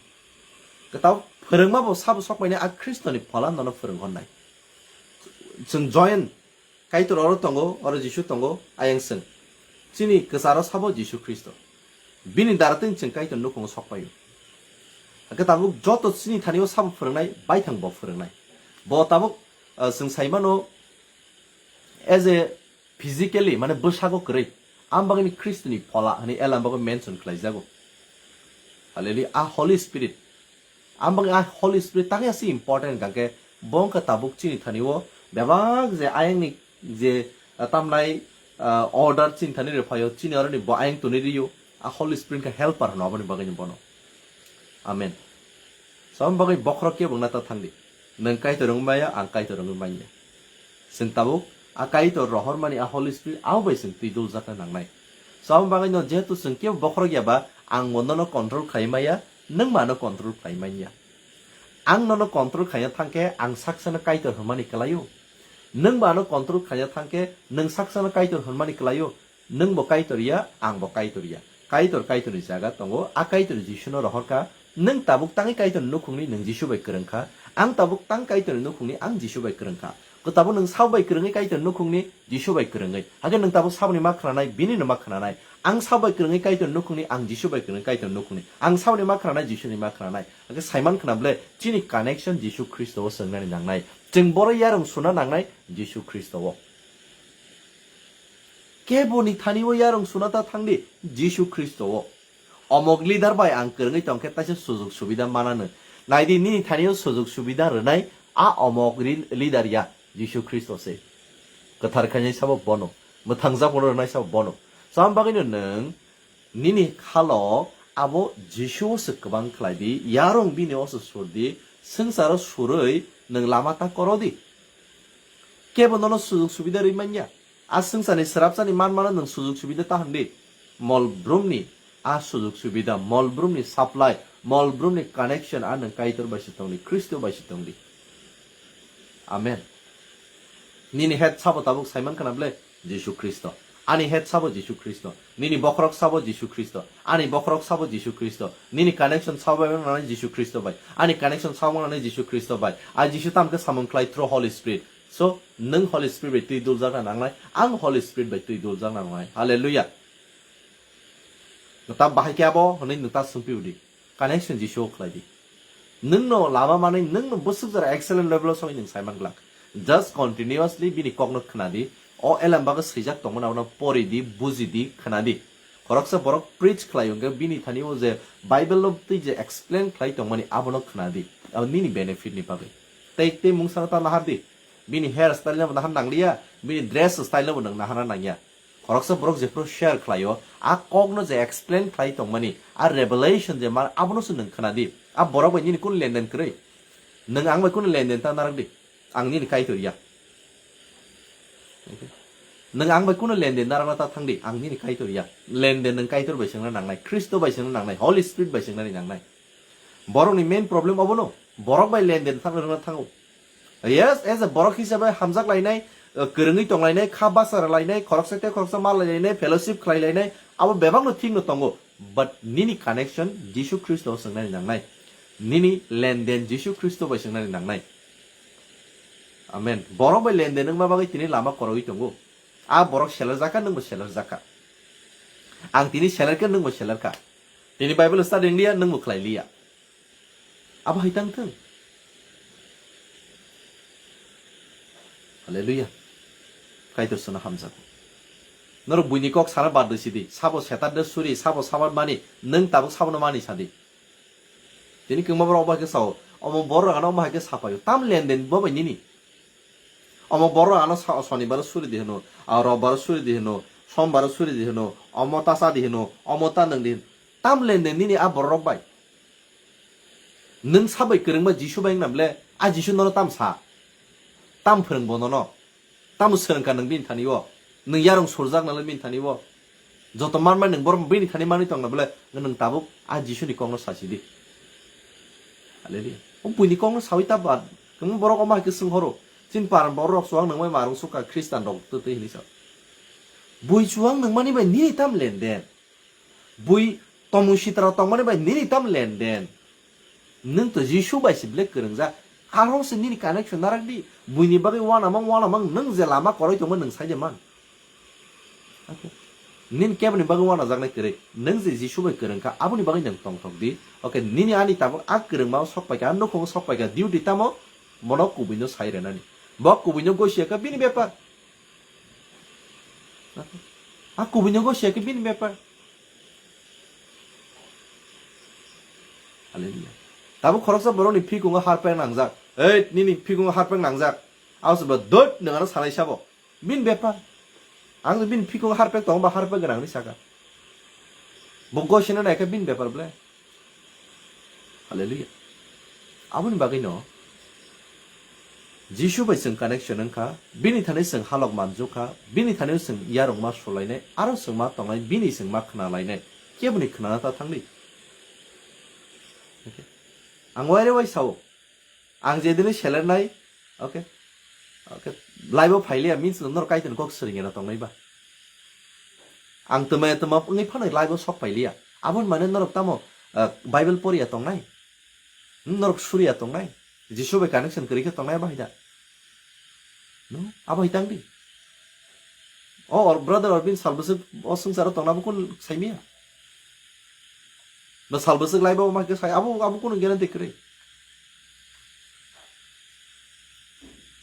Kwtal phwrwngma bo sabo sokpaini a Khristoni phola nono phwrwng honnai. Chwng join Kaitor oro tongo, oro Jisu tongo, ayang chwng. Chini kwcharo sabo Jisu Khristo. Bini daratwin chwng Kaitor nukhungo sokpaio. Hake tabuk joto chini thani o sabo phwrwngnai, baithang bo phwrwngnai. Bo tabuk, ah, chwng saimano as a physically, mane bwsago kwrwi. Am bagwini Khristoni phola hwnwi elam bago mention khlaijago. Hallelujah. A Holy Spirit. Am bagwi a Holy Spirit tangwi asi important hwnkhe bo wngkha tabuk chini thani o bebak je ayangni je, ah, tamnai, ah, order chini thani rw phaio, chini oroni bo ayang tuni rio. A Holy Spirit khe helper hwno aboni bagwino bono. Amen. Saboni bagwi bokhorok kebo wngna ta thangdi. Nwng Kaitor wngwi maya, ang Kaitor wngwi manya. Chwng tabuk a Kaitor rohormani a Holy Spirit abo bai chwng twi duljakna nangnai. Saboni bagwino jehetu chwng kebo bokhorok ya ba, ang bo nono control khlai maya, nwng bo ano control khlai manya. Ang nono control khlaina thangkhe ang saksano Kaitor hwnmani kwlaio. Nwng bo ano control khlaina thangkhe nwng saksano Kaitor hwnmani kwlaio. Nwng bo Kaitor ya, ang bo Kaitor ya. Kaitor Kaitorni jaga tongo, a Kaitor Jisuno rohorkha. Nwng tabuk tangwi Kaitorni nukhungni nwng Jisu bai kwrwngkha. Ang tabuk tang Kaitorni nukhungni ang Jisu bai kwrwngkha. Kwtabo nwng sabo bai kwrwngwi Kaitorni nukhungni Jisu bai kwrwngwi. Hakhe nwng tabuk saboni ma khwnanai, binino ma khwnanai. Ang sabo bai kwrwngwi Kaitorni nukhungni, ang Jisu bai kwrwngwi Kaitorni nukhungni. Ang saboni ma khwnanai, Jisuni ma khwnanai. Hakhe saiman khwna ble chini connection Jisu Khristo o swngnani nangnai. Chwng boro yarwng suna nangnai Jisu Khristo o. Keboni thani o yarwng suna ta thangdi Jisu Khristo o. Omok leader bai ang kwrwngwi tongkhe taisa sujug subida manano. Naidi nini thani o sujug subida rwnai a omok ri-, leader ya Jisu Khristo se. Kwthar khainai sabo bono. Mwthangjakmano rwnai sabo bono. Cham bagwino nwng nini khalo abo Jisu o se kwbang khlai di, yarwng bini o se sur di, swngcharo surwi nwng lama ta koro di. Kebo nono sujug subida rwi manya. A swngcharni swrapsani manmano nwng sujug subida ta hwn di. Mol brumni a sujug subida, mol brumni supply, mol brumni connection a nwng Kaitor bai se tong di, Khristo bai se tong di. Amen. Nini head sabo tabuk saiman khna ble Jisu Khristo. Ani head sabo Jisu Khristo. Nini bokhorok sabo Jisu Khristo. Ani bokhorok sabo Jisu Khristo. Nini connection sabo bai nangnai Jisu Khristo bai. Ani connection sabo nangnai Jisu Khristo bai. A Jisu tamkhe samung khlai through Holy Spirit. So, nwng Holy Spirit bai twi duljakna nangnai, ang Holy Spirit bai twi duljakna nangnai. Hallelujah. Nwta bahai khe abo hwnwi nwta swngpi udi. Connection Jisu o khlai di. Nwngno lama manwi nwngno bwswk jora excellent level o songwi nwng saiman glak. Just continuously bini kokno khna di. O elam bagwi swijak tongmani abono pori di, buji di, khna di. Khoroksa borok preach khlai hwnkhe bini thani o je Bible o twi je explain khlai tongmani abono khna di. Abo nini benefit ni bagwi. Tei tei mungsano ta nahar di. Bini hair style no bo nahar nangliya, bini dress style no bo nwng nahar nangya. Khoroksa borok jephru share khlaio, a kokno je explain khlai tongmani, a revelation je mar abono se nwng khna di. A borok bai nini kunu lenden kwrwi? Nwng ang bai kunu lenden ta narak di. Ang nini Kaitor ya. Nwng ang bai kunu lenden narakna ta thang di. Ang nini Kaitor ya. Lenden nwng Kaitor bai swngna nangnai, Khristo bai swngna nangnai, Holy Spirit bai swngna nangnai. Borokni main problem obono, borok bai lenden thang rwna thango. Yes, as a borok hisabe hamjak lainai, uh, kwrwngwi tong lainai, kha basa lainai, khoroksa tei khoroksa mal lainai, fellowship khlai lainai, abo bebakno thikno tongo. But nini connection Jisu Khristo swngnani nangnai. Nini lenden Jisu Khristo bai swngnani nangnai. Amen. Borok bai lenden wngma bagwi tini lama korogwi tongo. A borok selerjak kha, nwngbo selerjak kha. Ang tini selerkha, nwngbo selerkha. Tini Bible study wng liya, nwngbo khlai liya. Abo hai tang thung. Hallelujah. Kaitor sono hamjago. Norok buini kok sana bad sidi. Sabo Saturday suri, sabo Sabat mani, nwng tabuk sabono mani sadi. Tini kwma borok omo hai khe sao, omo borok ano omo hai khe sapaio. Tam lenden bo bai nini. Omo borok ano sa-, Sonibar suri di hino, a Robbar suri di hino, Sombar suri di hino, omo ta cha di hino, omo ta nwng di hino. Tam lenden nini a borok bai. Nwng sabai kwrwngma Jisu bai wngna ble, a Jisu nono tam sa? Tam phwrwng bo nono? Tamo swrwngkha nwng bini thani o? Nwng yarung surjak nalai bini thani o? Joto manmani nwng borok bini thani manwi tongna ble, nwng tabuk a Jisuni kokno sasidi. Hallelujah. O buini kokno sawi ta ba, kwbangma borok omo hai khe swng horo. Chini paran borok rok chuwak nwngmai marung sukha Khristan rok twi twi hinwi sa. Bui chuwak nwngmani bai nini tam lenden? Bui tomung sitra tongmani bai nini tam lenden? Nwng to Jisu bai se ble kwrwngjak. Arong se nini connection narak di. Buini bagwi uanamang uanamang nwng je lama koroi tongma nwng sai de man. Nini keboni bagwi uanajaknai kwrwi. Nwng je Jisu bai kwrwngkha aboni bagwi nwng tongthok di. Okay, nini ani tabuk a kwrwngma sok paikha, a nukhung sok paikha, duty tamo bono kubuino sai renani. Bo kubuino gosi ya kha bini bepar. A kubuino gosi ya khe bini bepar. Hallelujah. Tabuk khoroksa borokni phikungo harpek nangjak. Ei, nini phikungo harpek nangjak. Abo se bo dot nwng ano salai sabo. Bini bepar. Ang bini phikungo harpek tongo ba harpek gwnang hinwi saka. Bo gosi no naikha bini bepar ble. Hallelujah. Aboni bagwino Jisu bai chwng connection wngkha, bini thani chwng halok manjukha, bini thani chwng yarwngma sulainai, aro chwng ma tongnai, bini chwng ma khna lainai. Keboni khnana ta thangdi. Okay. Ang waire wai sao. Ang jedini selernai, okay, okay, live-o phailiya means norok Kaitorni kok swrwngya na tongnai ba? Ang twmaya twma wngwi phano live-o sok pailiya. Aboni mane norok tamo, ah, Bible poriya tongnai? Hmm, norok suriya tongnai? Jisu bai connection kwrwi khe tongnai bahai da? No, abo hai tang di. O or brother Orbin salbwswk o swngcharo tongna bo kun saimiya? Ba salbwswk lai ba ma khe sai abo, abo kunu guarantee kwrwi.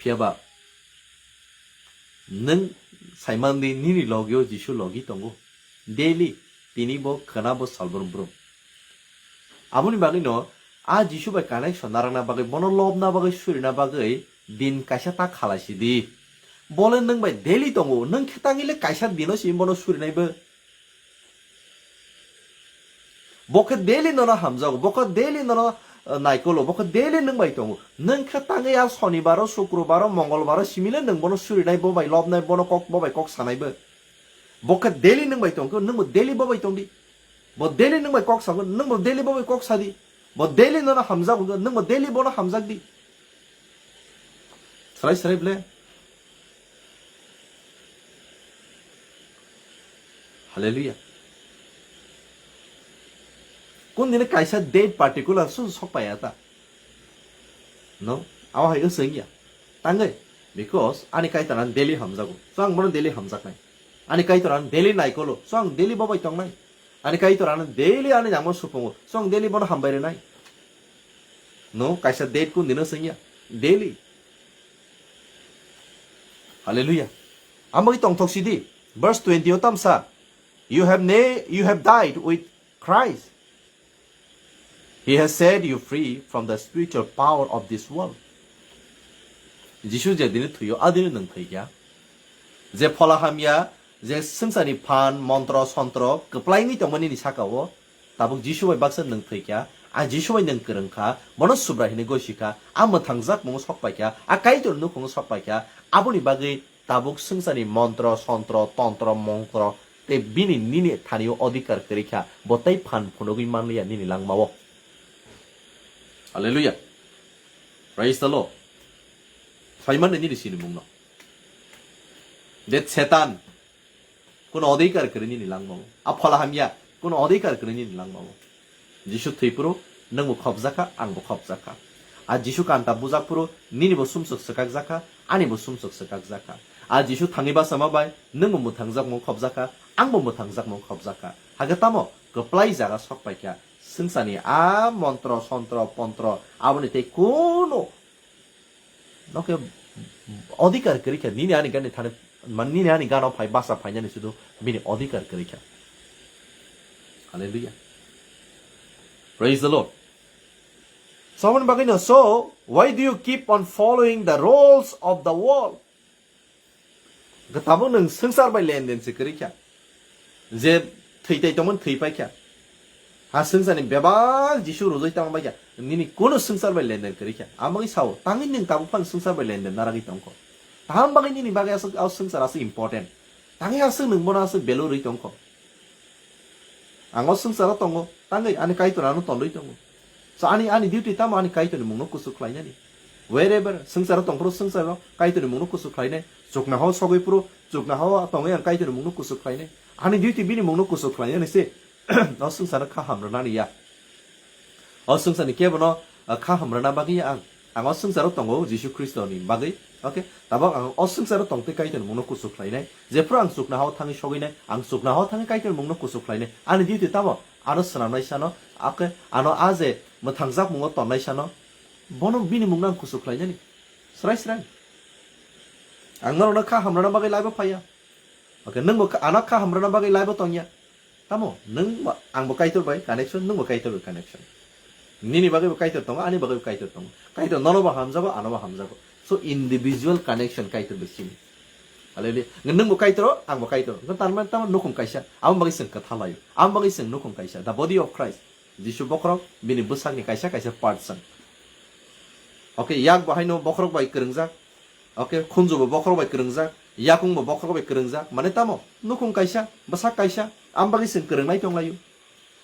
Phiya ba nwng saiman di nini logio Jisu logi tongo. Daily tini bo khwna bo salbrum brum. Aboni bagwi no a Jisu bai connection narwkna bagwi, bono lobna bagwi, surina bagwi din kaisa ta khalai si di. Bole nwng bai daily tongo, nwng khe tangwi le kaisa dino simi bono surinai bo. Bo khe daily nono hamjago, bo khe daily nono, eh, naikolo, bo khe daily nwng bai tongo. Nwng khe tangwi a Sonibaro, Sukrubaro, Mongolbaro simi le nwng bono surinai, bo bai lobnai, bono kok, bo bai kok sanai bo. Bo khe daily nwng bai tong khe, nwng bo daily bo bai tong di. Bo daily nwng bai kok sago, nwng bo daily bo bai kok sa di. Bo daily nono hamjago, nwng bo daily bono hamjak di. Srai srai ble. Hallelujah. Kun dini kaisa date particular su sok paya ta. No, abo hai wng ya. Tangwi, because ani Kaitor ani daily hamjago. So ang bono daily hamjaknai. Ani Kaitor ani daily naikolo. So ang daily bo bai tongnai. Ani Kaitor ani daily ani nangma supungo. So ang daily bono hambai renai. No, kaisa date kun dino sengya. Daily. Hallelujah. Amoi tongthok sidi. Verse twenty o tamsa. You have na-, you have died with Christ. He has set you free from the spiritual power of this world. Jisu je dini thuyo, a dini nwng thwi kya. Je phola hamya, je swngcharni phan, montro, sontro, kwplaingwi tongmani ni saka o, tabuk Jisu bai baksa nwng thwi kya, a Jisu bai nwng kwrwng kha, bono Subrai hinwi gosi kha, a mwthangjak mung sok pai kha, a Kaitor nukhung sok pai kha, aboni bagwi tabuk swngcharni montro, sontro, tontro, mongtro, tei bini nini thani o odhikar kwrwi kha, bo tei phan phunugwi manliya nini langma o. Hallelujah. Praise the Lord. Soiman nini sini mungno. That Satan, kuno odhikar kwrwi nini langmao. A phola hamya, kuno odhikar kwrwi nini langmao. Jisu thwi phuru nwngbo khopjakha, angbo khopjakha. A Jisu kanta bujak phuru ninibo sumsok swkakjakha, anibo sumsok swkakjakha. A Jisu thangwi bachama bai nwngbo mwthangjakmung khopjakha, angbo mwthangjakmung khopjakha. Hakhe tamo kwplai jaga sok paikha. Swngcharni a montro, sontro, pontro, aboni tei kuno noke odhikar kwrwi kha, nini ani gani thani, man nini ani gano phai basa phainani sudu bini odhikar kwrwi kha. Hallelujah. Praise the Lord. So, aboni bagwino, so, why do you keep on following the rules of the world? Hwnkhe tabuk nwng swngchar bai lenden se kwrwi kha. Je thwi tai tongmani thwi pai kha. Ha swngcharni bebak Jisu rwjai tong bai kha. Nini kuno swngchar bai lenden kwrwi kha. Amoni sao, tangwi nwng tabuk phano swngchar bai lenden naragwi tongkho. Taham bagwi nini bagwi aswk, o swngchar aswk important. Tangwi aswk nwng bono aswk value rwi tongkho. Ang o swngcharo tongo, tangwi ani Kaitor ano tondwi tongo. So ani, ani duty tamo ani Kaitorni mungno kuchuk khlainani. Wherever, swngcharo tongphuru swngcharo Kaitorni mungno kuchuk khlainai. Chukna hao sogwi phuru, chukna hao tongwi ang Kaitorni mungno kuchuk khlainai. Ani duty bini mungno kuchuk khlainani se. O swngcharno kha hamrwnani ya. O swngcharni kebono, ah, kha hamrwna bagwi ya ang. Ang o swngcharo tongo Jisu Khristoni bagwi. Okay? Tabok ang o swngcharo tongtwi Kaitorni mungno kuchuk khlainai. Jephru ang chukna hao thangwi sogwinai, ang chukna hao thangwi Kaitorni mungno kuchuk khlainai. Ani duty tamo? Ano swnamnai sano, okay? Ano a je mwthangjak mungo tonnai sano, bono bini mungno ang kuchuk khlainani. Srai srai. Ang norokno kha hamrana bagwi laibo phaiya. Okay, nwngbo kha, ano kha hamrana bagwi laibo tongya. Tamo, nwng ba, angbo Kaitor bai connection, nwngbo Kaitor bai connection. Nini bagwi bo Kaitor tongo, ani bagwi bo Kaitor tongo. Kaitor nono bo hamjago, ano bo hamjago. So individual connection Kaitor bai simi. Hallelujah. Nwngbo Kaitor, angbo Kaitor. Nwng tarmani tamo nukhung kaisa. Amo bagwi chwng kwtha laio. Amo bagwi chwng nukhung kaisa. The body of Christ. Jisu bokhorok, bini bwsakni kaisa kaisa part chwng. Okay, yak bo haino bokhorok bai kwrwngjak. Okay, khunju bo bokhorok bai kwrwngjak, yakung bo bokhorok bai kwrwngjak. Mane tamo? Nukhung kaisa, bwsak kaisa, am bagwi chwng kwrwngnai tonglaio.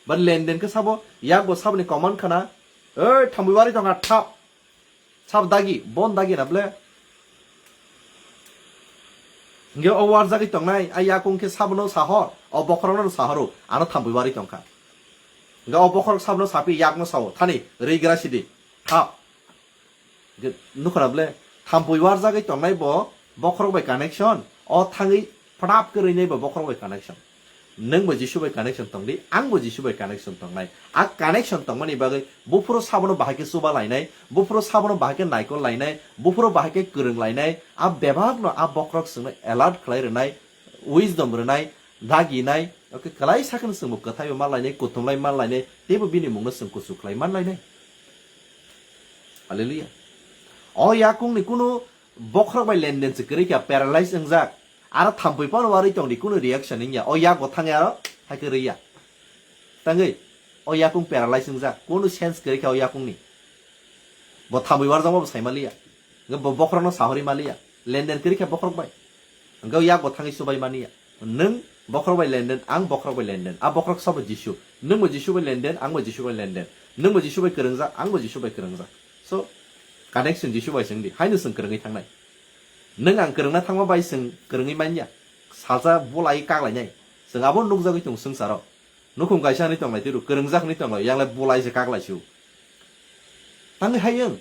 Ba lenden khe sabo, yak bo saboni command khana, "Oi, thambwi wari tongkha, thap." Sab dagi, bon dagi na ble. Hingke o warjagwi tongnai, a yakung khe sabono sahor, o bokhorokno sahoro, ano thambwi wari tongkha. Hingke o bokhorok sabono sapi yakno sao, "Thani, rwi gra sidi, thap." Ge-, nukho na ble, thampui warjagwi tongnai bo bokhorok bai connection, o thangwi phatap khe rwinai bo bokhorok bai connection. Nwng bo Jisu bai connection tong di, ang bo Jisu bai connection tongnai. A connection tongmani bagwi buphuru sabono bahai khe chuba lainai, buphuru sabono bahai khe naikol lainai, buphuru bahai khe kwrwng lainai, a bebakno a bokhorok chwngno alert khlai rwnai, wisdom rwnai, daginai, okay, kwlai sakhe chwngbo kwthaibo ma lainai, kuthumlai ma lainai, teibo bini mungno chwng kuchuk khlai man lainai. Hallelujah. O yakungni kunu bokhorok bai lenden se kwrwi kha, paralyze wngjak. Aro thampui phano warwi tong di, kunu reaction wngya. O yak bo thangwi aro hai khe rwya. Tangwi o yakung paralyze wngjak. Kunu sense kwrwi kha o yakungni. Bo thampui warjakma bo sai maliya. Hwnkhe bo bokhorokno sahori maliya. Lenden kwrwi kha bokhorok bai. Hwnkhe o yak bo thangwi chubai maniya. Nwng bokhorok bai lenden, ang bokhorok bai lenden. A bokhorok sabo Jisu. Nwng bo Jisu bai lenden, ang bo Jisu bai lenden. Nwng bo Jisu bai kwrwngjak, ang bo Jisu bai kwrwngjak. So, connection Jisu bai se wng di. Haino chwng kwrwngwi thangnai. Nwng ang kwrwngna thangma bai chwng kwrwngwi manya. Salsa bulai kaklainai. Chwng abo nukjagwi tongo swngcharo. Nukhung kaisa hinwi tonglai tiro, kwrwngjak hinwi tonglai, yanglai bulai se kaklai sio. Tangwi hayung.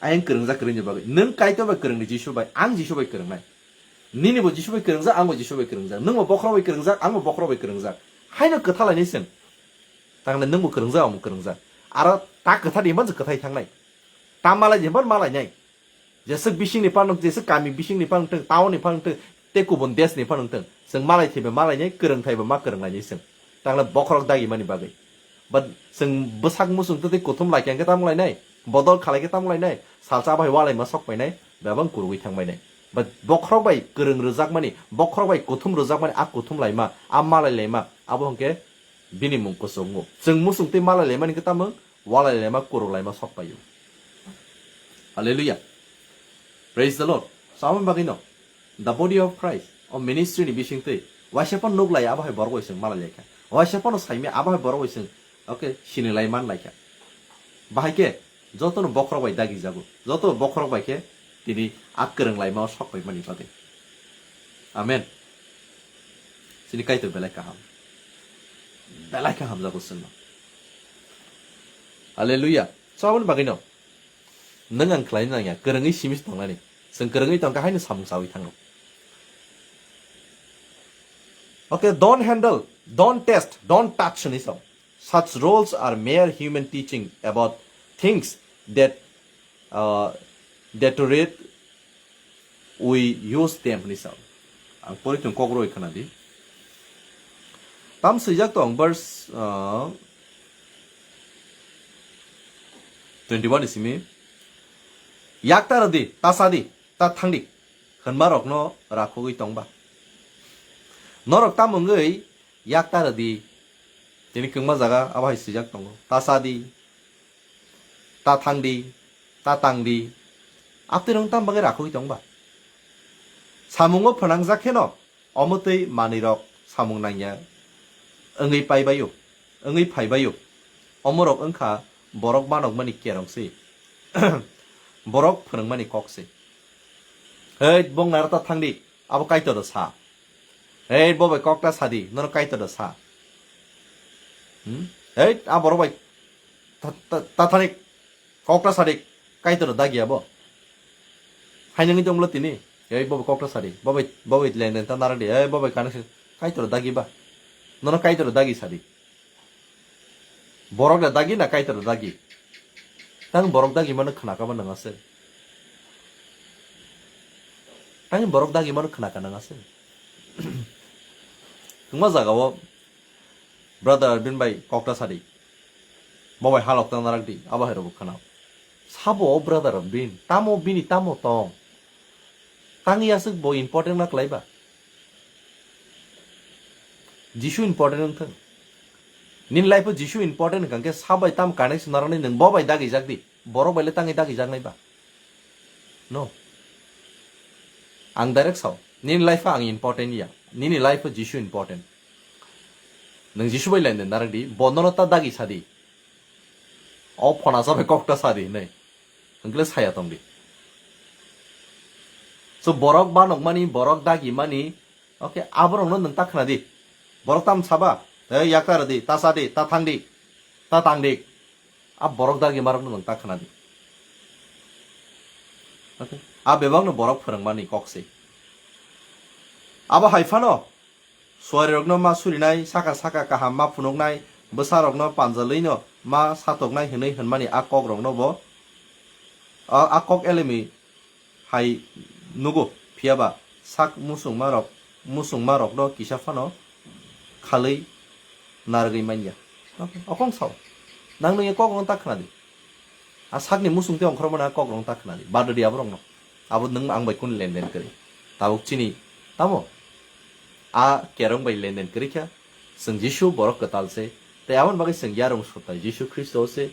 Ayang kwrwngjak kwrwini bagwi. Nwng Kaitor bai kwrwngdi Jisu bai, ang Jisu bai kwrwngnai. Nini bo Jisu bai kwrwngjak, ang bo Jisu bai kwrwngjak. Nwng bo bokhorok bai kwrwngjak, ang bo bokhorok bai kwrwngjak. Haino kwtha lainai chwng. Tangle nwng bo kwrwngjak, ang bo kwrwngjak. Aro ta kwtha di himban se kwthai thangnai. Ta malai di himban malainai. Jeswk bisingni phano, jeswk kami bisingni phano wngthung, town ni phano wngthung, tei kubun desh ni phano wngthung. Chwng malai thwiba malainai, kwrwng thaiba ma kwrwnglainai chwng. Tangle bokhorok dagimani bagwi. But chwng bwsak muchung twi kuthum lai khe tamo lainai, bodol khalai khe tamo lainai, salsa bai walai ma sok painai, bebak kwrwngwi thangbainai. But bokhorok bai kwrwng rwjakmani, bokhorok bai kuthum rwjakmani, a kuthum laima, a malai laima, abo hwnkhe bini mung kuchungo. Chwng muchung twi malai laimani khe tamo, walai laima, kwrwng laima sok paio. Hallelujah. Praise the Lord. So, aboni bagwino, the body of Christ, o ministry ni bisingtwi, waisa phano nuk lai, abo hai borok bai chwng malai lai kha. Waisa phano saimya, abo hai borok bai chwng, okay, sini lai man lai kha. Bahai khe, jotono bokhorok bai dagi jago. Joto bokhorok bai khe, Tini a kwrwng laima o sok paimani bagwi. Amen. Chini Kaitor belai kaham. Belai kaham jago chwngno. Hallelujah. So aboni bagwino nwng ang khlai nangya, kwrwngwi simi tongnani. Chwng kwrwngwi tongkha haino samung chawi thango. Okay, don't handle, don't test, don't touch hwnwi sao. Such rules are mere human teaching about things that, uh, deteriorate we use them hwnwi sao. Ang pori thung kok roi khna di. Tam swijak tong verse, uh, twenty-one ni simi. Yak ta rwdi, ta sa di, ta thang di. Hwnma rokno rakhogwi tong ba. Norok tamo wngwi yak ta rwdi. Tini kwngma jaga abo hai swijak tongo. Ta sa di, ta thang di, ta tang di. Aptwi rong tam bagwi rakhogwi tong ba. Samungo phwnangjak kheno omo twi manwi rok samung nangya wngwi paibaio, wngwi phaibaio. Omorok wngkha borok manokmani kerong se. Borok phwnangmani kok se. Hei, bong naro ta thang di, abo Kaitor do sa. Hei, bo bai kok ta sa di, nono Kaitor do sa. Hmm? Hei, a borok bai ta, ta, ta thani kok ta sa di, Kaitor do dagi abo. Hai nangwi tonglo tini. Hei, bo bai kok ta sa di, bo bai, bo bai lengden ta nara di, hei, bo bai kanek se, Kaitor do dagi ba. Nono Kaitor do dagi sa di. Borok da dagi na Kaitor da dagi? Tang borok dagi mano khna ka ba nang ase. Tang borok dagi mano khna ka nang ase. Tungma jaga o brother Arvin bai kok ta sadi. Bo bai halok tang narak di, abo hai rok khna. Sabo o brother Arvin, tamo bini tamo tong. Tang yasuk bo important na klai ba. Jisu important wng thung. Nini life o Jisu important hwnkha khe sa bai tam connection narwknai nwng bo bai dagijak di. Borok bai le tangwi dagijaknai ba? No. Ang direct sao. Nini life o ang important ya. Nini life o Jisu important. Nwng Jisu bai line narwk di. Bo nono ta dagi sa di. O phona sa bai kok ta sa di hinwi. Hwnkhe le saya tong di. So borok banokmani, borok dagimani, okay, aborokno nwng ta khna di. Borok tam saba, "Ei, yak ta rw di, ta sa di, ta thang di, ta tang di." A borok dagimarokno nwng ta khna di. Okay? A bebakno borok phwrwngmani kok se. Abo hai phano, suarirokno ma surinai, saka saka kaham ma phunuknai, bwsarokno panjalwino ma satoknai hwnwi hwnmani a kokrokno bo, a, a kok elemi hai nugo, phiya ba sak musungmarok, musungmarokno kisa phano khalwi narwgwi manya. Okay, okong sao. Nang nungya kokrokno ta khna di. A sakni musung tei ongkhormani a kokrokno ta khna di. Bado di aborokno. Abo nwng ang bai kunu lenden kwrwi. Tabuk chini, tamo? A kerong bai lenden kwrwi kha. Chwng Jisu borok kwtal se. Tei aboni bagwi chwng yarung sotai Jisu Khristo se.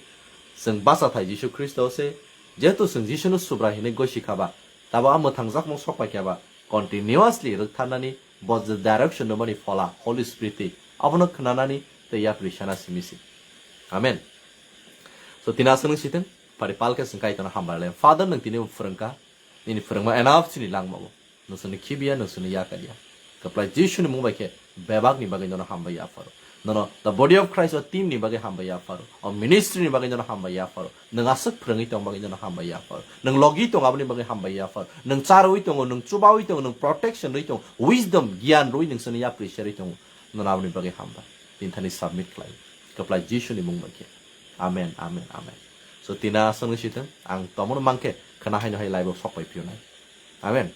Chwng bachathai Jisu Khristo se. Jehetu chwng Jisuno Subra hinwi gosi kha ba, tabo a mwthangjakmung sok pai kha ba, continuously rwktharnani bo je direction rwmani phola Holy Spirit twi abono khwnanani tei yapri sana simi se. Amen. So, tini aswk nwng sitwng, pari pal khe chwng Kaitorno hambai lai. Father, nwng tini bo phwrwng kha, nini phwrwngma enough chini langmao. Nwng chwngno khibiya, nwng chwngno yakaliya. Kwplai Jisuni mung bai khe bebakni bagwi nono hambai ya pharo. Nono the body of Christ o team ni bagwi hambai ya pharo. O ministry ni bagwi nono hambai ya pharo. Nwng aswk phwrwngwi tong bagwi nono hambai ya pharo. Nwng logi tong aboni bagwi hambai ya pharo. Nwng charwi tongo, nwng chubawi tongo, nwng protection rwi tongo. Wisdom, giyan rwi nwng chwngno yapri serwi tongo. Nono aboni bagwi hambai. Tini thani submit khlai. Kwplai Jisuni mung bai khe. Amen, amen, amen. So, tina aswk nwng sitwng, ang tomono mang khe, khwna haino hai live o sok pai phiyonai. Amen.